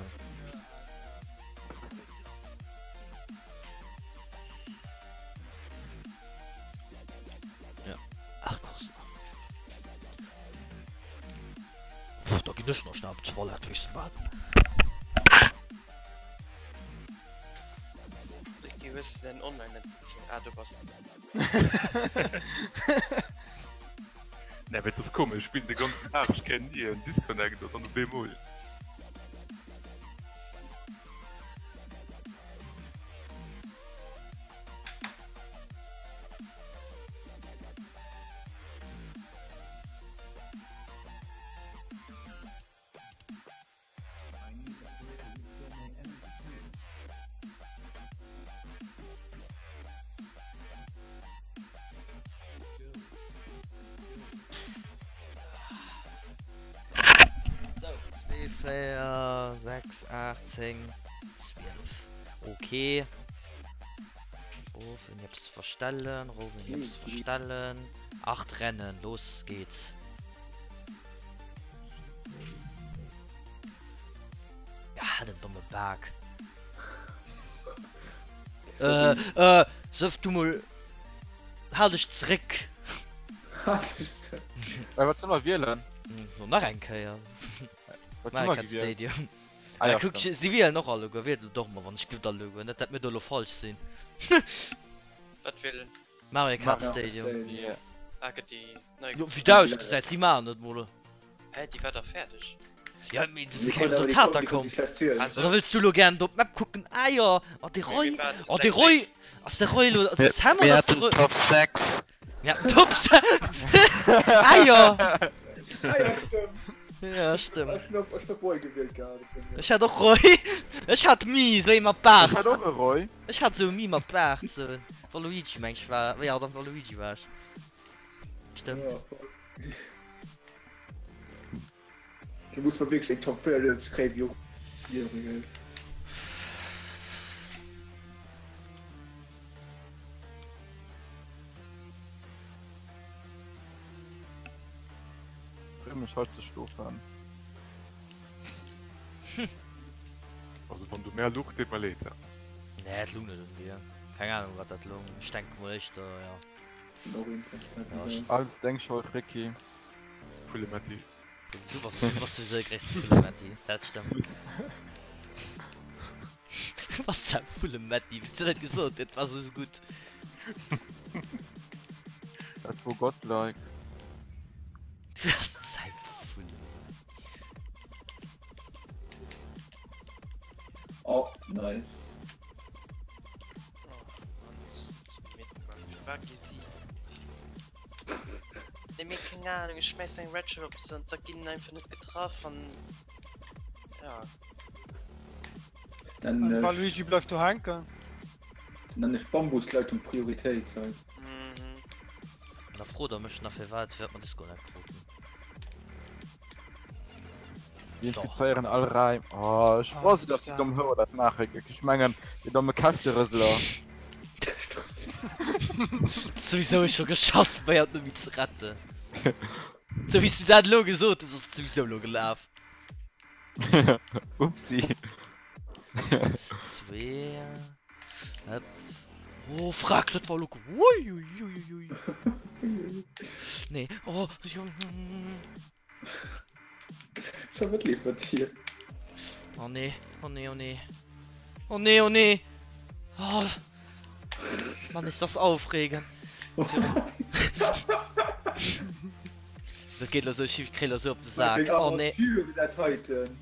Ja, 8 Coursen. Puh, da ginn ech nach schnell op d'Toilette, weess de wat? Ricky, hues de däin Online net? Ah, do bass de. Nee, mee et ass komesch, ech spillen de ganzen Dag, ech kréien ni en Disconnect an dann op eemol. Sou, 2, 4, 6, 8, 10, 12. Ok. Rof ouni eppes ze verstellen, rof ouni eppes ze verstellen. 8 Rennen, los geht's. Ja, den domme Bug. Äh, äh, sëff du mol. Hal dech zréck. Äh, wat soll mer wielen? So, nach eng Kéier. Wat hu Mario mer Kart gewielt? Stadium. Ah, Ja, ja, kuck, stimmt. si wielen och alleguer. Wielt elo doch mol, wann ech gutt alleguer. Net dat mir do elo falsch sinn. Wat wielen? Mario Kart Mario Stadium. Yeah. Ah, gëtt déi nei Jo, wéi dat ausgesäit, si maachen et mol. Hä, déi war dach fäerdeg. Ja, mee do si keng Resultater komm. Also, Oder wëlls du lo gären do op d'Map kucken? Ah jo, oh de Roy, oh de Roy, ass de Roy lo, ass de Sam Mir oder ass de haten Roy? Top 6. Mir haten Top 6, ah jo. Ah ja, stimmt. Ja, stimmt. Ech hunn och, ech hunn och Roy gewielt gehat. Ech hat och Roy, ech hat Mii, sou ee mat Baart. Ech hat och e Roy. Ech hat sou e Mii mat Baart, sou en Waluigi meng ech war, jo, dann Waluigi war ech. Stimmt. Ja, voll. Du muss man wirklich eng Top 4 kréien, wéi och jiddereen. Bring mech haut ze schlofen. Also wann du mär luch, deet mer leed. Nee, et lung net un dir. Keng Ahnung wat dat lung. Ech denke mol éischter, ja. Alles deng Schold Ricky. Vullemetti. Du bass, du bass souwisou de gréisste Vullemetti, dat stëmmt. Du bass der Vullemetti, wéi s du dat gesot huet, war sou gutt. Dat wor godlike. Du bass säi Vullemetti. Oh, nice. Nee, mee keng Ahnung, ech schmäiss eng Red Shell op se an zack ginn einfach net getraff an ja. Dann, An äh, Waluigi bleift do hänken. Dann ech Bambusleitung Prioritéit hei. Mhm. Da frot der mech nach firwat firwat mer Disconnect kruten. Déi infizéieren all Räim. Oh, ech Ah, wosst, dass déi ja. domm Houer dat maachen. Ech mengen, déi domme Käschterëseler. Souwisou ech scho geschafft, probéiert net méi ze retten. Sou wéi s du dat elo gesot hues, ass et souwisou elo gelaf. Upsi. Zwee. Hëpp. Oh, frag net war elo. Uiuiuiui. Nee, oh, jo. So, wat leeft mat dir? Oh nee, oh nee, oh nee. Oh nee, oh nee. Oh. Mann, ist das aufregend. Dat geet lo sou schief, ich kréi lo sou op de Sak. Oh nee. Aventure dat heiten.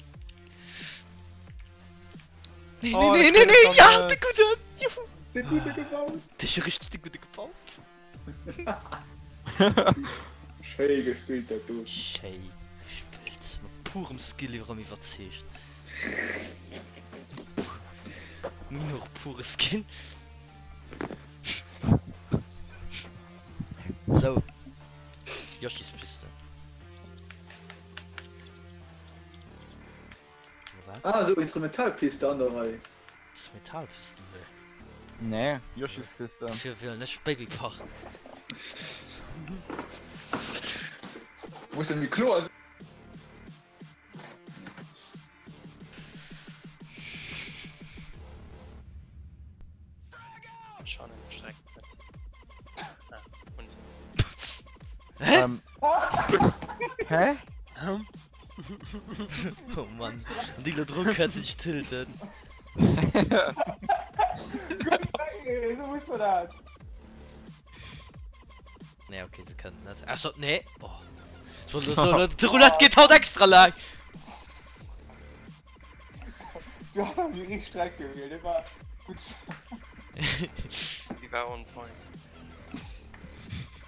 Nee, Oh, nee, nee, dat nee, kritt nee, dann, ja, äh, de Gudden. Juhu. De gute gebaut. De hu richtig de Gudde gebaut. Schéi gespillt dat do. Schéi gespillt. Mat purem Skill iwwerem iwwerzeegt. Minor pure Skill. Sou. Yoshis Piste. Wat? Ah, sou Instrumentalpiste an der Rei. Instrumentalpiste? Nee. Nee, Yoshis Piste. Dofir wielen ech Babypark. Muss se méi kloer sinn. Ech fannen d'Streck net. Ah, hunn se. Hä? Ähm. Hä? Oh Mann, an déi lo dru kënnt sech tilten. Esou muss man dat. Nee, okay, se kënnen net. Ach so, nee. Oh. Ech wollt lo soen, de Roulette geet haut extra laang. Du has awer déi richteg Streck gewielt, dat war gutt. Déi war on point.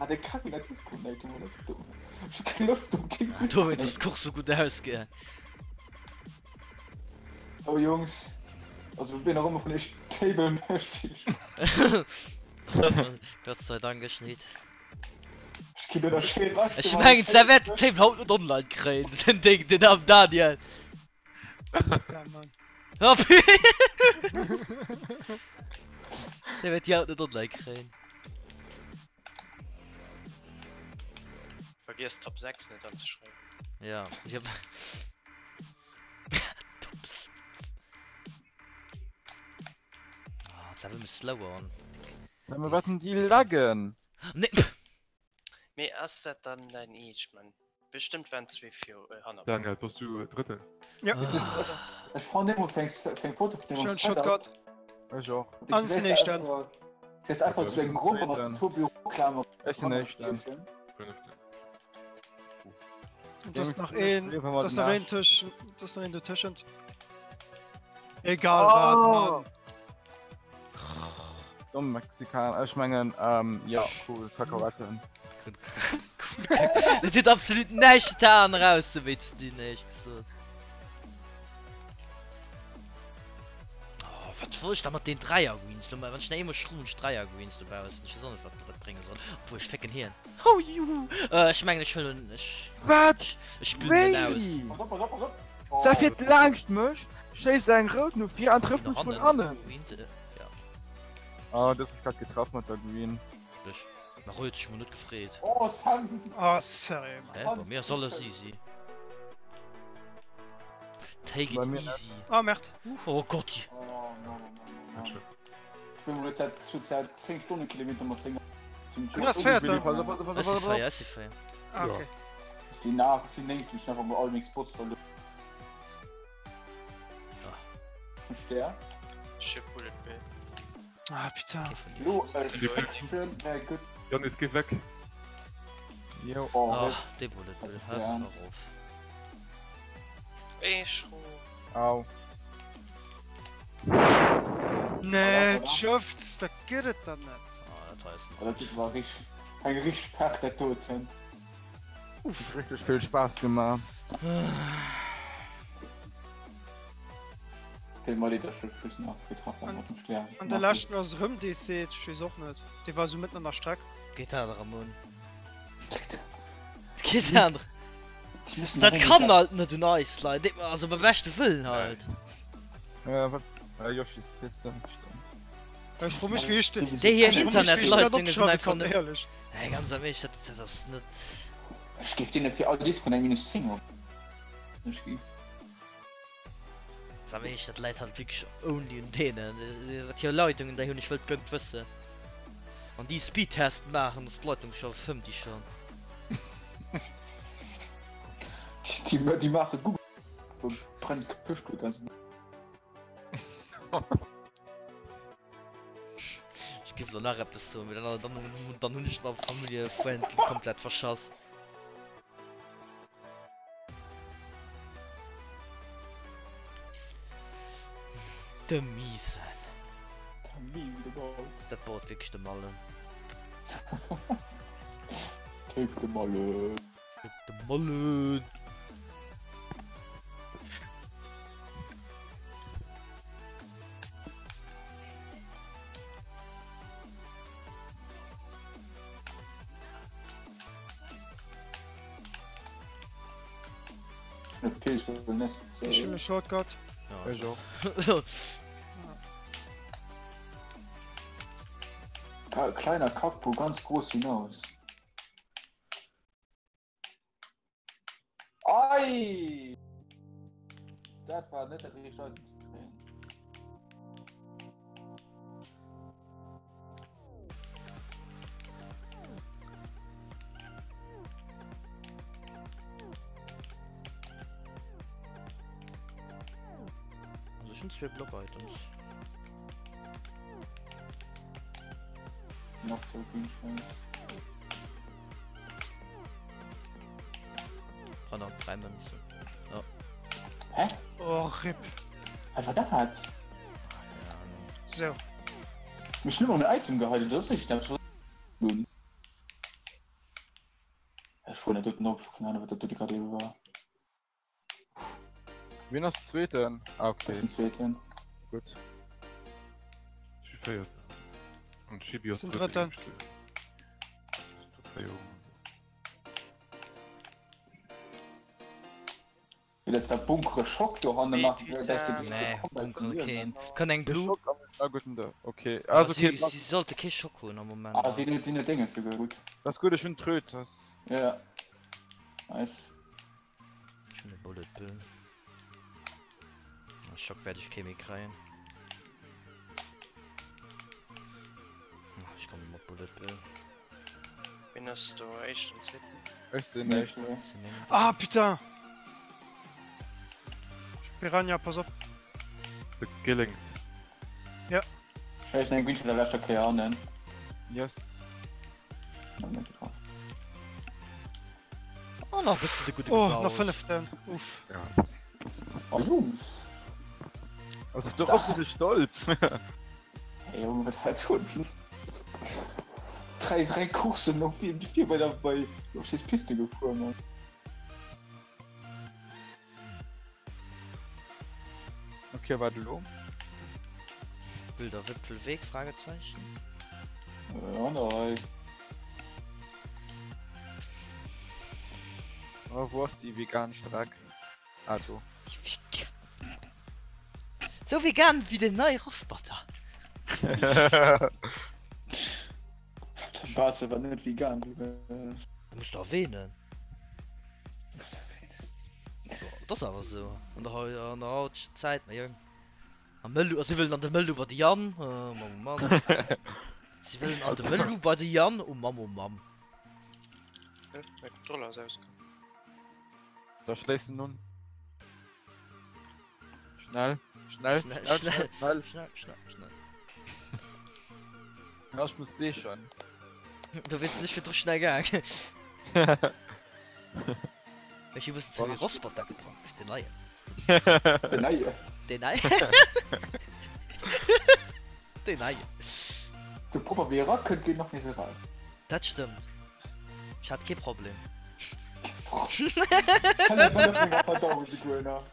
Ah, de Kacki, dat disconnecten, dat ass domm. Ech hu keng Loscht op keng Ah, Dowéint ass d'Course sou gutt ausgaang. Oh Jungs, also ween och ëmmer vun iech Table mécht, Gott sei Dank ech nit. ech ginn do da schéin recht. Ech mengen se wäert den Table haut net online kréien, den Ding, den am Daniel. Ja, Mann. Oh, Der wäert déi haut net online kréien. Vergiess Top 6 net anzeschreiwen. Ja, ich hab. Top 6. Ah, jetzt haben wir slower an. Sag mal, wat denn déi laggen? Nee. Mee ass dat dann dein Eescht, Mann? Bestëmmt waren zwee vir äh, hanner mir. Daniel, bass du Drëtten? Ja. Ah. Ech fand emol fir eng, fir eng Foto vun Schon dem Setup. Shotgun. Ech och. Du An gesäis nächsten. einfach- du gesäis einfach zu engem Grupp an Zweeten. zwou Büroklammern. Ech sinn éischten. Fünften. Und das nach een, das nach een Tisch, das nach een dotëschent. Egal Oh. wat, Mann. Domm Mexikaner. Ech mengen, ähm, ja, cool, Kakaoetten. Dat huet absolut näischt mat der anerer Ausso wéi ze dinn, éierlech gesot. Oh, wat soll ech da mat den Dräier-Greens lo? Wann ech nach eemol schruwen, ech Dräier-Greens dobaussen. Ech weess och net, wat mer dat brénge soll. Obwuel, ech fécken hien. Oh, juhu! Äh, ech mengen, ech huelen, ech, Wat? ech spillen en aus. Wéi? Pass op, pass op, pass op. Oh, Se fiert laangscht mech, schéisst eng rout no vir an trëfft Nach mech vun hannen. hannen. Green, äh, ja. Oh, du hues mech grad getraff mat der Green. Dech. Nach huet sech mol net gefreet. Oh, Sam! Ah, sérieux, Mann. Hä? Bei mir ass alles easy. Take Bei it mir net. easy. Ah, merde. Oh Gott. Oh, no, no, no, no, no. Ich bin wohl seit, schon seit 10 Stundenkilometer mit 10. Du hast Vierter. Pass op, pass op, pass Ech op, si pass op. feier, ech si feier. Ah, okay. Ich seh nach, ich seh links, ich einfach mal all meng Spots verloren. Ah. Verstehe. Ech hu Bullet Bill. Ah, putain. Okay, vun dir. Lo, Sind die äh, schön, äh, gut. Janis, geh weg! Jo. Oh, Ah, dee Bullet Bill, hör Ja. mir op. Ech hu. Au. Nee, Schëfts, dat gëtt et dann net. Ah, dat hei ass Oh, dat war richtig, eng richtig Pech, dat doten. Huet richtig vill Spaass gemaach. Tut mir leed, dass ich dich nach getroffen hab mit dem Stern. An der leschten ass erëm DC, ech weess och net. Dee war esou mëtten an der Streck. Geet dat erëm un? Geet dat erëm? Die müssen Dat nach kann irgendwie halt net un eis leien, deet mer also beim beschte Wëllen halt. Äh, wat? Äh, Yoshis Piste, stimmt. Ech fro mech wéi ech de Déi hir ech fro mech wéi ech dat Internetleitungen sinn opschreiwe einfach kann, net. éierlech. Hey, ganz am Eescht, dat, dat ass net. Ech géif deene fir all Disconnect minus 10 op ech gi. Ganz am Eescht, dat läit halt wierklech only un deenen. Wat hir Leitungen déi hunn, ech wëllt guer net wëssen. Wann déi Speedtest maachen, ass d'Leitung scho fëmmt déi schonn. Déi, déi maache Google verbrennt d'Këscht do ganz. Ech giff lo nach eppes soen, mee dann, dann, dann hunn ech mer Familljefriendly komplett verschass. De Miesen. Dat baut wierklech de Mallen. Take de Mallen. Take de Mallen. Ech hunn e Shortcut. Ja, Ech och. Kleiner Kackpo, ganz groß hinaus. Ei! Dat war net dat richtegt Item ze kréien. Also ech hunn zwee Block-Items. Nach so green Scheiß. Brauch nach 3 Münzen. Ja. Hä? Oh, RIP. Wat war dat? Keine Ahnung. So. Mech net mol en Item geheidelt, dat ass echt eppes wat Ech fueren dat doten op, keng Ahnung wat dat dote grad ebe war. Wien ass Zweeten? Ah, okay. Ech sinn Zweeten. Gutt. Ech si Véierten. An Chibi ass Sinn Drëtten. Drëtten. Féierung. Wéi dat zwar Bunkere Schock do hanne Wéi maachen, wär gleich de putain. gréisste Nee, Comeback Bunkere vum keen. Joer. Kann eng De Blue. Schock am ah, gutt, den Okay. Ja, Also si, okay, si sollte kee Schock hunn am Moment. Ah, si huet déi Dénge souguer gutt. das gutt, ech hunn d'Tröt. Das Ja. Nice. Ech hunn e Bullet Bill. Na, Schock wäert ech kee méi kréien. Ech komme mat Bullet Bill. Wien ass do éischten, zweeten? Ech sinn éischten. Ah putain! Piranha, pass op. Geh lénks. Ja. Scheiss eng Wünsch der leschter Kéier hannen. Yes. Oh, nach bist du de gute Oh, nach fënneften. Uff. Ja. Oh Jungs. Also darauf bin ich stolz. Hey Junge, wat war dat? Drei, drei Coursen noch vier, vier bei der bei auf scheiß Piste gefuer, Mann. Okay, warte lo. Wilder Wipfelweg? Fragezeichen. Äh, an der Rei. Oh, wo ass déi vegan Streck? Ah, do. Déi vegan. Sou vegan wéi den neie Rossbotter. War awer net vegan, du wëss. Du muss doch erwähnen. Dat ass awer sou an der an der hautegen Zäit, mein Jong. Am Mëllu, si wëllen an de Mëllu bei de Yann, oh Mann, oh Mann. Si wëllen an de Mëllu bei de Yann, oh Mamm, oh Mamm. Mäi Controller ass ausgaang. Da schléiss en un. Schnell, schnell, Schnell, schnell, schnell, schnell. schnell, schnell, schnell. Ja, ech muss seechen. Du wéinst nicht virdru schnell gaang. Ech hu bëssen ze vill Rossbotter gedronk, den neien. Den neie. Den neien. Den neien. Sou propper wéi e rakënnt, geet en och nees eraus. Dat stëmmt. Ech hat kee Problem. Hëllef hëllef menger Verdauung souguer nach.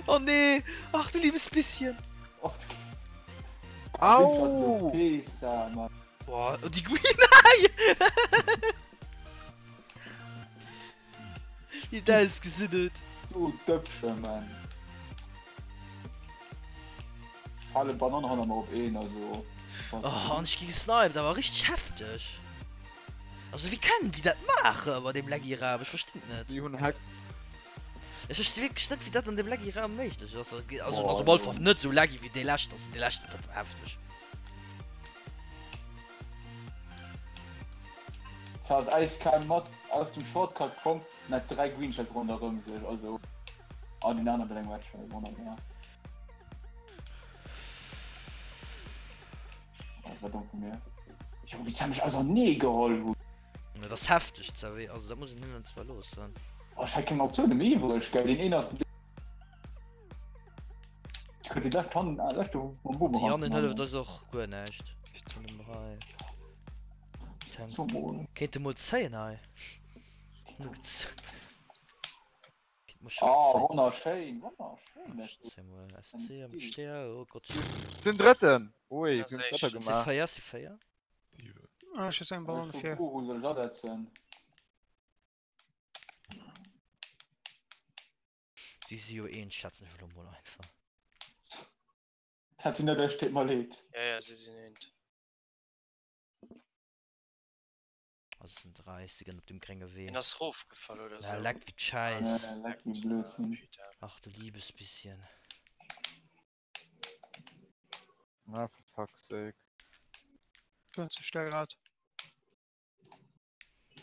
Oh nee! Ach du liebes bisschen! Och du. Au! Pizza, Mann. Boah, oh, die Green Eye! Wéi dat ausgesinn huet. Du Dëppche, Mann. Hale Banann hanner mer op een, also. Oh, an ech gi gesniped, awer richteg hefteg. Also wéi kennen déi dat maache bei deem laggy Raum? Ech verstinn et net. Si hunn Hacks. Ech versti wierklech net wéi dat an deem laggy Raum méiglech ass. Also ass op alle Fall net esou laggy wéi dee leschten, also dee leschten dat war hefteg. Se ass eiskal mat aus dem Shortcut komm an hat 3 Green Shells ronderëm sech, also an den aneren eng Red Shell, wonnerbar. Dat war domm vu mir. Jo, wéi se mech ausernee geholl hunn. Dat ass hefteg, Xavier, also dat muss een hinnen zwar loossen. Oh, ech hat keng Optioune méi iwwreg, gell, deen een ass. Ech krut déi lescht Hand, ah, leschte mam Boomerang. Déi Jannen hëlleft eis och guer näischt. Kéint e mol zéien hei. Oh, wonnerschéin, wonnerschéin. Oh Gott. Sinn Drëtten! Ui, wéi hunn ech dat da gemaach? Si 4, si 4. Ah, ech hu eng Banane fir. Guru soll ech asetzen? Si si jo eens, schätzen ech elo mol einfach. Dat sinn net ech, deet mer leed. Ja, ja, si sinn eent. Also es sind 3, si gënn op dem grénge Wee. En ass rofgefall oder Ja, sou. leckt wéi d'Schäiss. Ja, leckt wéi Blödsinn. Putain. Ach du liebes bisschen. Ah, for fuck's sake. Ganz zu schnell grad.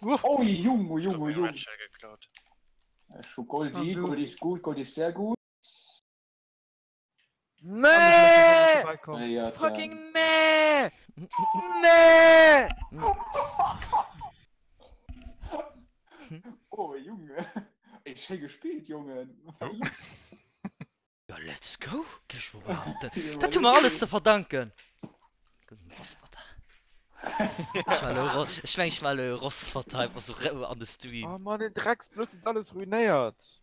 Oh, Junge, Ich hab Junge, mir Junge. Red Shell geklaut. Ech hu Goldi, Goldi ist gut, Goldi ist sehr gut. Nee! Nee, Fucking nee! Nee! Oh, Junge. Ey, schéi gespillt, Jongen. Ja, let's go! Géif ech mol behaapten. Dat hu mer alles ze verdanken. Gudden Rossmatter. Ech war elo Ro ech meng, ech war elo Rossmatter einfach sou rou an de Stream. Oh Mann, den Drecksblëtz huet alles ruinéiert.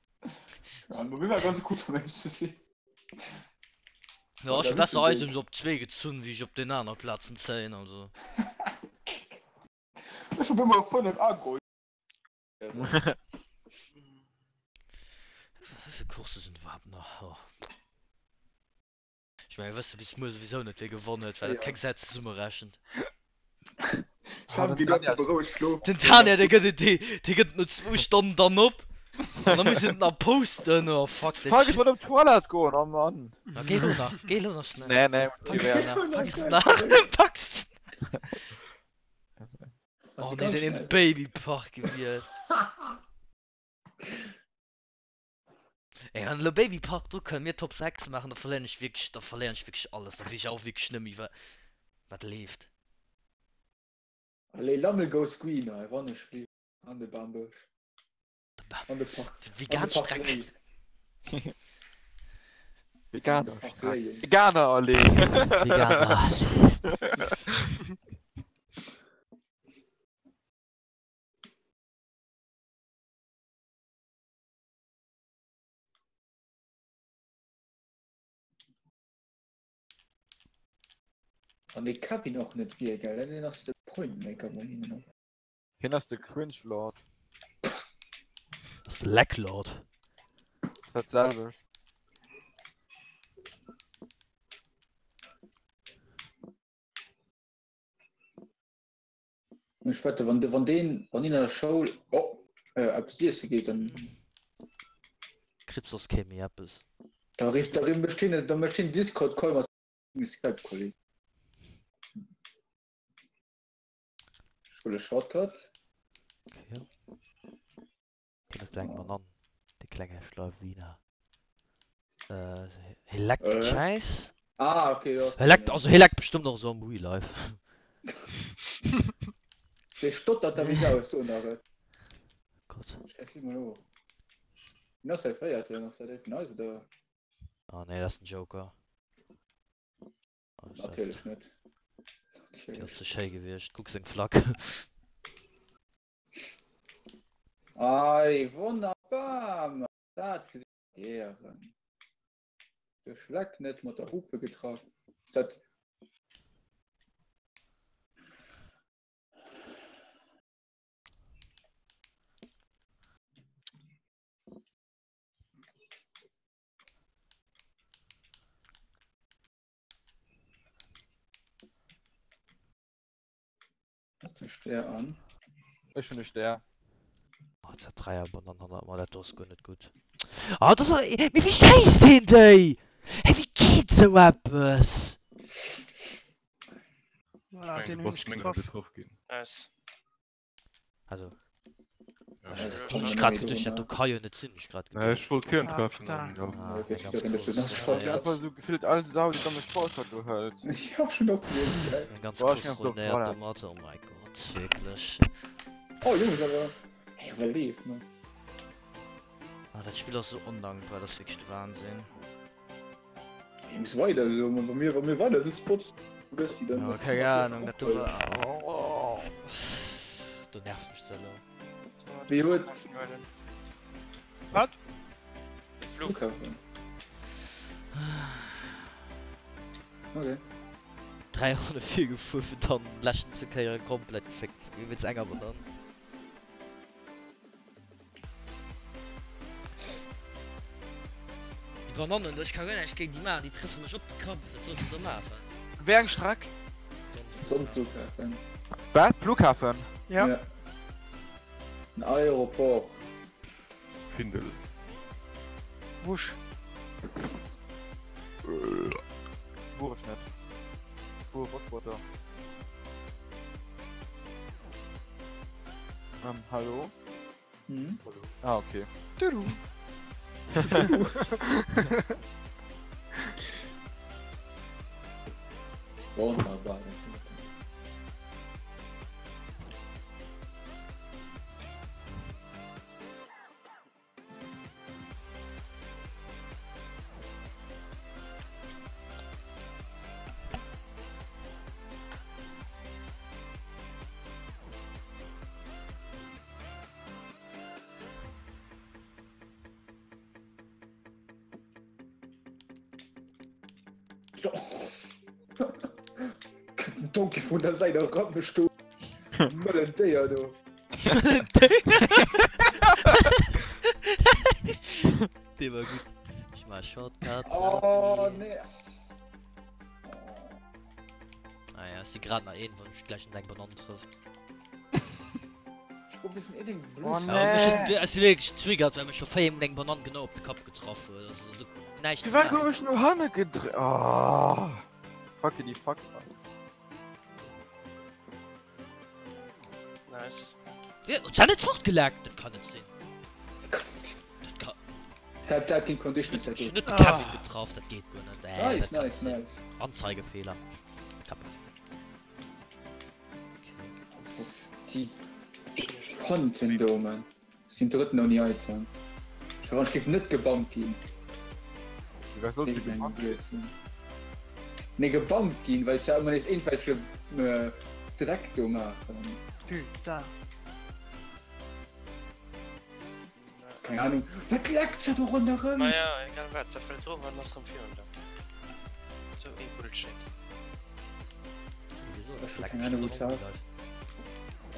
Ja, mir war ganz gut, um ehrlich zu sinn. Ja, ech hu besser Items op 2 gezunn, wéi ech op den aner Plazen zéien, also. Ech hu bemol 5 ageholl. Wéivill Coursse sinn iwwerhaapt nach? Oh. Ech mengen, mir wësse bis muer souwisou net, wie gewonnen huet, well dat keng Säit zesummerechent. Sam geet einfach berouegt schlofen. Den Tania, dee gëtt et, dee gëtt et no zwou Stonnen dann op. An da muss en et nach posten. Oh fuck that Fuck, ech shit. wollt op d'Toilette goen, oh Mann. Na géi lo nach, géi lo nach schnell. Nee, nee, Pack's nach, pack's nach, pack's. Oh nee, den huet Babypark gewielt. Ey, wann elo Babypark dru kënnt, mir Top 6 maachen, da verléieren ech wierklech, da verléieren ech wierklech alles. Da weess ech och wierklech net méi, wat, wat leeft. Allez, Lammel goes green hei, wann ech lief an de Bambësch. An de Park. De vegan Streck. Veganer Streck. Veganer Allee. Veganer Allee. An de Kevin och net wier, gell? Deen ass de Pointmaker bei hinnen och. Hien ass de Cringe Lord. Ass de Leck Lord. Ass dat selwecht. Ech wette wann de wann deen wann deen an der Schoul oh, äh, eppes iesse geet, dann Kritt soss kee méi eppes. da rifft da mécht hien da mécht hien Discord Call mat senge Skype Kolleegen. Ech huele Shortcut. Okay. Hien huet eng Banann, de klenge Schlawiner. Äh, hie leckt Äh. d'Schäiss. Ah, okay, du hast Hie leckt, also hie leckt bestimmt och esou am Real Life. Dee stottert da wéi Sau, ech soen der et. Gott. Ech li mol of. Wien ass hei Véierten? Ass dat ee vun eis oder? Ah nee, dat ass den Joker. Ah, dat Natierlech net. wier Natierlech. ze schéi gewiescht. Kuck seng Flagg. Ei, wonnerbar, Mann. Dat gesinn ech gären. De Schleck net mat der Hupe getraff. Zet. Setz e Stär an. Ech hunn e Stär. Oh, jetzt hat 3 Abonnenten hannert mer, dat do ass guer net gutt. Ah, dat ass mee wéi schéisst heen déi? Hey, wéi geet sou eppes? Voilà, den hunn ech getraff. getraff ginn. Nice. Also, Ja, Ja, ech- das kommt ech dann grad méi geduecht, dat do drunner. ka jo net sinn, ech grad Nee, geduecht. ech wollt hien Ah, treffen. da. an ja. Ah, Okay, eng ich ganz glaub, das groß, ist ja, schon ja. Einfach so gefillt all Sau, déi domme Sportler do hëlt. Ich hab schon noch gesehen, geil. Eng ganz Boah, ich groß ganz doof, ruinéiert voilà. domat, oh mein Gott, wierklech. Oh, Jungs, aber. Hey, iwwerleeft, man. Ah, dat Spill ass sou ondankbar, dat ass wierklech de Wahnsinn. Jungs, weider so, man. Wa mir, wa mir weider so Spots bëssi, dann. Ja, keng Ahnung, dat do war. Oh, do nervt mech ze elo. Wéi huet- Wat? De Flug. Flughafen. Okay. 3 Ronne virgefuer fir dann leschten zwou Kéiere komplett geféckt ze ginn, wéinst enger Banann. Déi Banannen do, ech ka guer näischt géint déi maachen, déi trëffe mech op de Kapp, wat solls de da maachen? Wéi eng Streck? Sonnenflughafen. Wat? Flughafen? Ja. Ja. En Aéroport. Findel. Wusch. Fuhr ech net. Fuhr Rossbotter. Ähm, hallo? Mhm. Ah, okay. Tudu. Wunderbar. Donkey vun der Säit erabestoen. Mëllen Déier do. Dee war gutt. Ech maache Shortcut. Oh nee. Ah ja, ech si grad nach een, wann ech gläich net eng Banann trëfft. Ech gouf vun iergendengem Oh Blues. Ja, mech nee. huet, ech si wierklech getriggert, well mech scho 4 mol eng Banann genau op de Kapp getraff huet. Also do näischt ze Firwat gouf maachen. ech no hanne gedréckt? Oh. Fuckity fuck. Nice. Ja, huet dat net fortgeleckt? Dat kann net sinn. Dat kann. Dat dat ginn Conditions Ech hun dat net de Ah. Kevin getraff, dat geet guer net. Äh, Nice, dat kann net nice, sinn. nice. Anzeigefehler. Kann net sinn. Okay. Déi Elefanten do, man. Sinn drëtten ouni Item. Ech war, ech géif net gebannt ginn. Firwat solls du gebannt ginn? Nee, gebannt ginn, well se ëmmer nees iergendwelche Dreck do maachen. Putain. Keng Ahnung. Wat leckt se do ronderëm? Maja, egal wat, se fält of an ass rëm virun der. Sou ee Bullshit. Wéi gesot, Ech hu leckt keng Ahnung, bestimmt wou erëm se ass. live.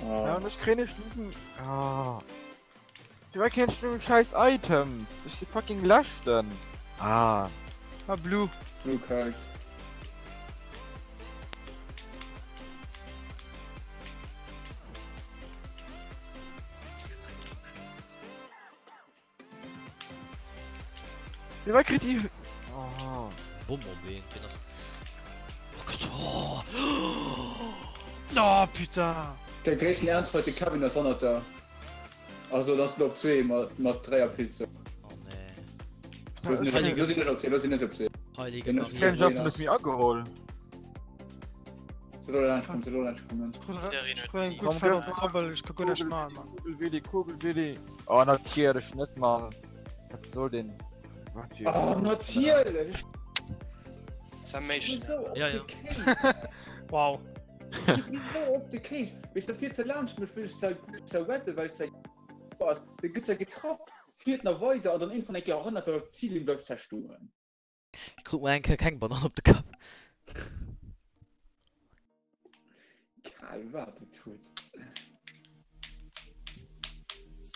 Ja, und ich krieg nicht diesen. Ah. Firwat keen ech nur scheiß Items? Ech si fucking leschten. Ah. Ah, Blue. Blue Card. Firwat kritt déi. Oh. Bomm op een, deen ass. Oh Gott, oh. Oh, putain. Der gréissten Ernst heute Kevin ass hannert der. Also das sind op zwee mat mat Dréierpilze. Oh nee. Lo sinn ech- lo sinn ech op zwee, lo sinn ech op zwee. Heilige Den- Maria. Keen Job net méi ageholl. Se lo laanscht kommen, se lo laanscht kommen. Ich krut Jiddereen ich huet krut eng déi. gutt Komm, Fett gëff op Sabbel, ich ka guer näischt maachen, Mann. Kugelwilli, Kugelwilli. Oh, natierlech net, Mann. Wat soll den. Wat fir. Oh, natierlech! Sam Méich. So op Ja, de ja. Case! Wow. Gib mir so op de Case! Weess de, fiert se laanscht mech, wëll ech ze, wëll ech ze retten, well se ass. Da gëtt se getraff, fiert nach weider an dann iergendwann eng Kéier hannert der Zillinn bleift se stoen. Ich krut mol eng Kéier keng Banann op de Kapp. Egal wat et huet.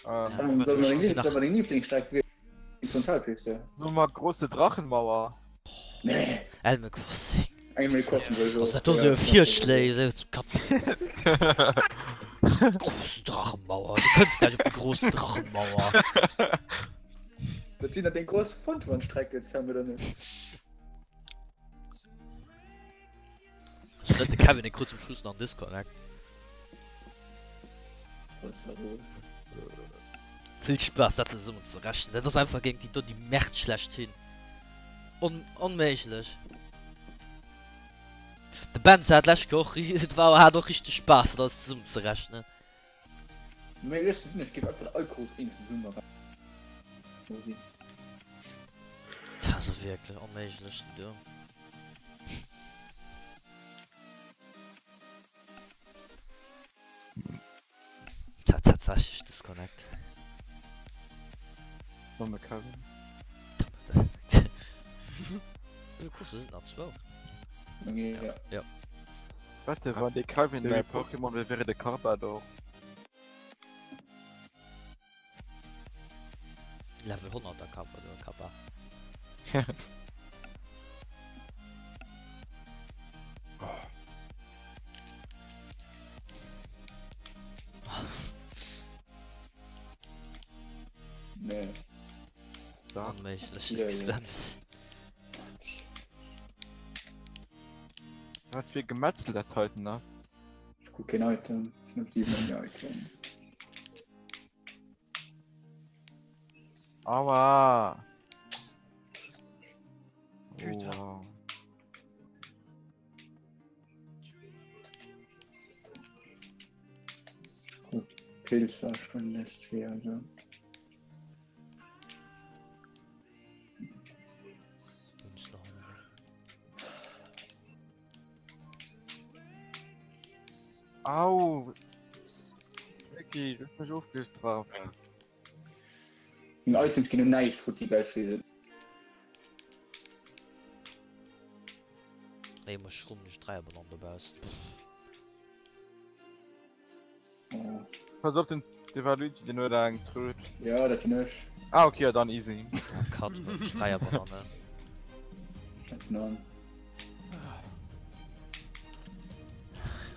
Ähm, Soll mer deng deng Lieblingsstreck wielen? Frontalpiste. Soll mer große Drachenmauer? Nee. Animal Crossing. Eng méi kosten wëll ech och. Dat do sou Virschléi esou zum Katzen. Groß Drachenmauer, du kënns gläich op déi groß Drachenmauer. Dat sinn dat deng groß Fondwandstrecke Sam oder net? Also net de Kevin, dee krut zum Schluss nach en Disconnect. Vill Spaass dat zesummen ze rechnen. Dat ass einfach géint déi do déi Merd schlechthin. On onméiglech. De Benz hat lescht Woch war hat och richteg Spaass dat alles zesummen ze rechnen. Méi ech sinn ech géif einfach all Course eens zesumme sinn. Dat ass wierklech onméiglech déi do. Dat tatsächlech Disconnect. Domme Kevin. Wéi Course sinn nach zwou? Ja. Ja. Wette wann de Kevin mäi Pokémon wier, wier et e Karpador. Level 100 er Karpador, Kappa. Nee. Onméiglech, Ja, ja. Xbams. Wat fir Gemetzel dat heiten ass. Ech kuck keen Item, sinn op 7 ouni Item. Aua! Putain. Oh, wow. Pilzer schon lässt sie also. Au! Ricky, du hues mech ofgestraft. Den Items ginn um näischt futti geil Schweden. Nee, mech schrummen ech 3 Abonnenten dobaussen. Oh. Pass op, den Devaluigi, den huet eng Tröd. Ja, dat sinn ech. Ah, okay, ja, dann easy. Ja, Cut, ech 3 Abonnenten. Schätzen an.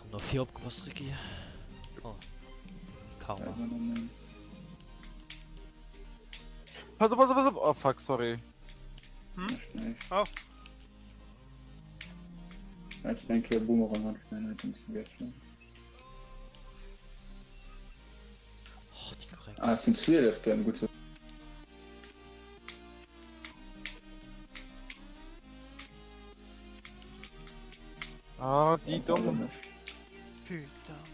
Hab noch 4 opgepasst, Ricky. Oh. Karma. Pass op, pass op, pass op! Oh fuck, sorry. Hm? Oh. Als eng Kéier Boomerang hat ech mäin Items vergessen. Oh, déi Gréng. Ah, es sind 12 dann gut. Ah, déi domm. Putain.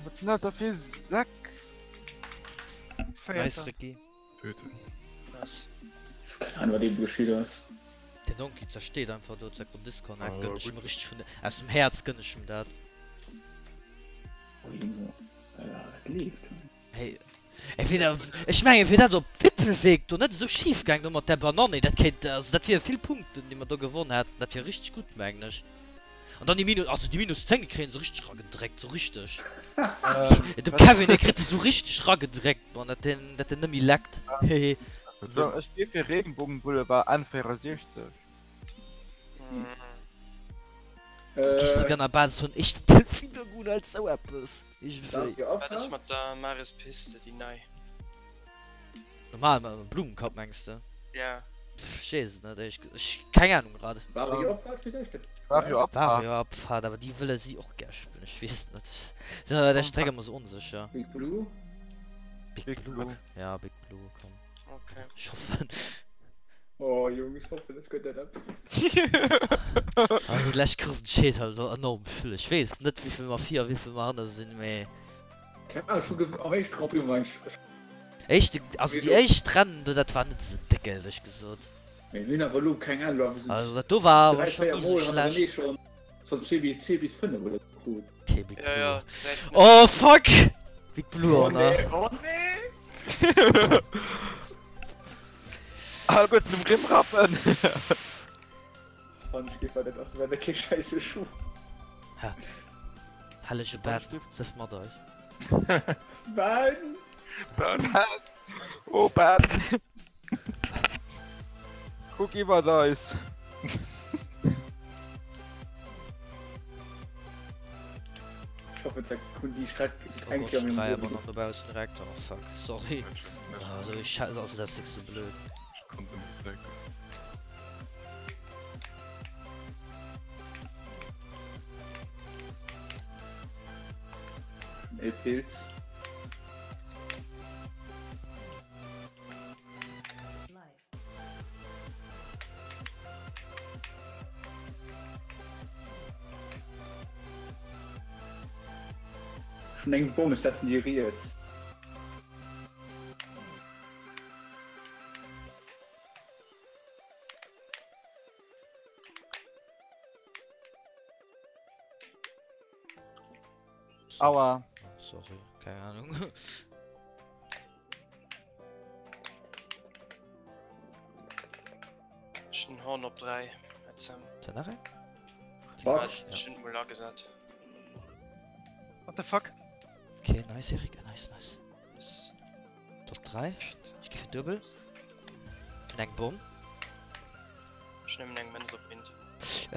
Wat sinn dat da fir Säck? Nice, Véierter. Ricky. Töten. Was? Keine Ahnung, wat eben geschitt ass. Den Donkey zersteet einfach do, zack, den Disconnect. Ah, Gönn ech gut. em richtig vun, aus dem Häerz gönn ech em dat. Oh, Junge. Alter, dat leeft. Hey, ey, wéi dat, ech mengen, wier dat op Wippelweg do net esou schif gaang do mat där Bananne, dat kéint, also dat wier vill Punkten, déi mer do gewonn hätten, dat wier richteg gutt, mengen ech. An dann déi Minus, also déi Minus 10, déi kréien se richteg ragedréckt, sou richteg. Dem Kevin, dee kritt déi sou richteg ragedréckt, Mann, dat deen, dat deen net méi leckt, hehe. So, ech gi fir Regenbogenboulevard N64. Gehst du gerne Basis vun echter Delfinlagoon als sou eppes? Iergendwéi. Wat ass mat der Maris Piste, déi nei? Normal mam Blumenkapp mengs de? Ja. Pff, ech weess et net éierlech gesot. Ech keng Ahnung grad. Vario Abfahrt villäicht? Vario Abfahrt. Vario Abfahrt, awer déi wëlle si och gär spillen. Ech weess et net. Ech sinn bei der Streck ëmmer sou onsécher. Big Blue? Big Big Blue. Blue. Ja, Big Blue, komm. Okay. Ech hoffen. Oh Jungs, hoffentlech gëtt dat eppes. Also déi lescht Course entscheet halt elo enorm vill. Ech weess net wéivill mer vir a wéivill mer hanne sinn, mee. Keng Ahnung, ech hu am éischte Grand Prix war eng. Éischte, also déi éischt Rennen do, dat war net esou déck éierlech gesot. Mee mir hunn awer elo, keng Ahnung, awer esou. Also dat do war awer 3, schonn 4 ni esou Mol schlecht. hannerenee schonn schonn 2 bis 2 bis 5 oder esou krut. Okay, Big Ja, ja, Blue. gesäit net. Oh fuck! Big Blue Oh auch nach. nee, oh nee! All gutt zum Rimrappen! Wann ich géif dat ass war kee scheisse Schuh. Ha. Hellege Ben, sëff mat eis. Ben! Ben! Oh Ben! Kuck iwwert eis! Ech hoffen ze kun déi Streck Oh eng Gott, Kéier schon am 3 Liewen awer nach dobaussen direkt. Oh fuck, sorry. Ah, so ich scheiße, also das ist so blöd. Ech konnt net drécken. E Pilz. Schon eng Bomm setzen déi riets. Aua. Sorry, keine Ahnung. Ech hunn Horn op 3. Etzem. Ist da nach eng? Wat? Ech hunn mol agesat. What the fuck? Okay, nice Erik, nice, nice. Yes. Top 3. Ech gi fir duebel. Hunn eng Bomm. Ech nëmmen eng Mënz op Int.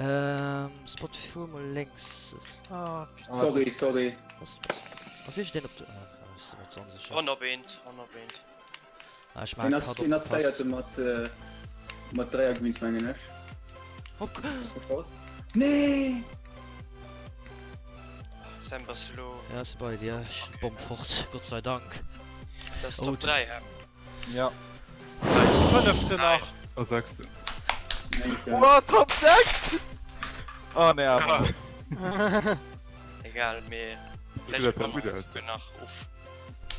Ähm, Spot fuer mol lénks. Ah, putain. Sorry, sorry. Was, was, was ist denn op de... Ah, ech si mer ze onsécher. Horn op Int, Horn op Int. Ah, ech Een maachen ass, Cut een ass opgepasst. Véierte mat, äh, mat Dräiergewinns, mengen ech. Hopp. Nee! Sam, bass du lo... Ja, ech si bei dir. Ech hunn d'Bomm fort, Gott sei Dank. Dat ass Oh, Top du- 3, hä? Ja. Nice. Fënnefte nach. Nice. A sechste. Wow, Top 6! Oh ne, awer net. Egal, mee Dat vläicht sah kommen gut mer aus. souguer nach of.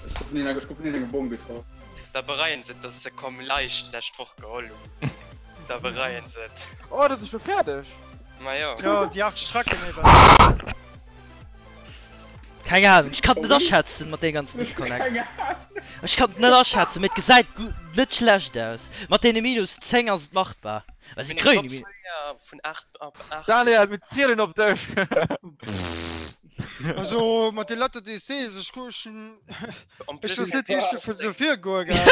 Ech gouf vun eng, ech gouf vun enger Bomm getraff. Da bereien se et, dass se komm leicht lescht Woch geholl hunn. Da bereien se et. Oh, dat ass scho fäerdeg! Ma jo. Jo, déi 8 Strecken eben. Keng Ahnung, ech kann et net aschätzen mat deem ganzen Disconnect. Ech kann et net aschätzen, mee et gesäit net schlecht aus. Mat deene minus 10 ass et machbar. Well si kréien déi minus. Vun 8 op 8. Daniel, mir zielen op dech! Also mat de Letter déi ech sees, ech hu schon ech weess net wéi ech dofir sou virgoe gell.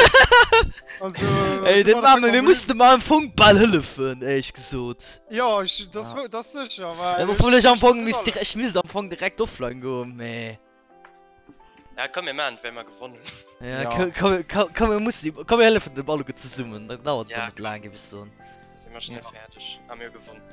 Also Ey, dat maache mir, mir mussen dem am Fong bal hëllefen, éierlech gesot. Jo, ech dat dat ass sécher, well Obwuel ech am Fong misst direkt, ech misst am Fong direkt offline goen, mee. Ja komm mir maachen et well mer gewonnen hunn. Ja, komm, komm, komm, komm mir mussen, komm mir hëllefen dem alleguer zesummen, dat dauert Ja, net laang, géif ech soen. Si mer schnell fäerdeg a mir hu gewonnen.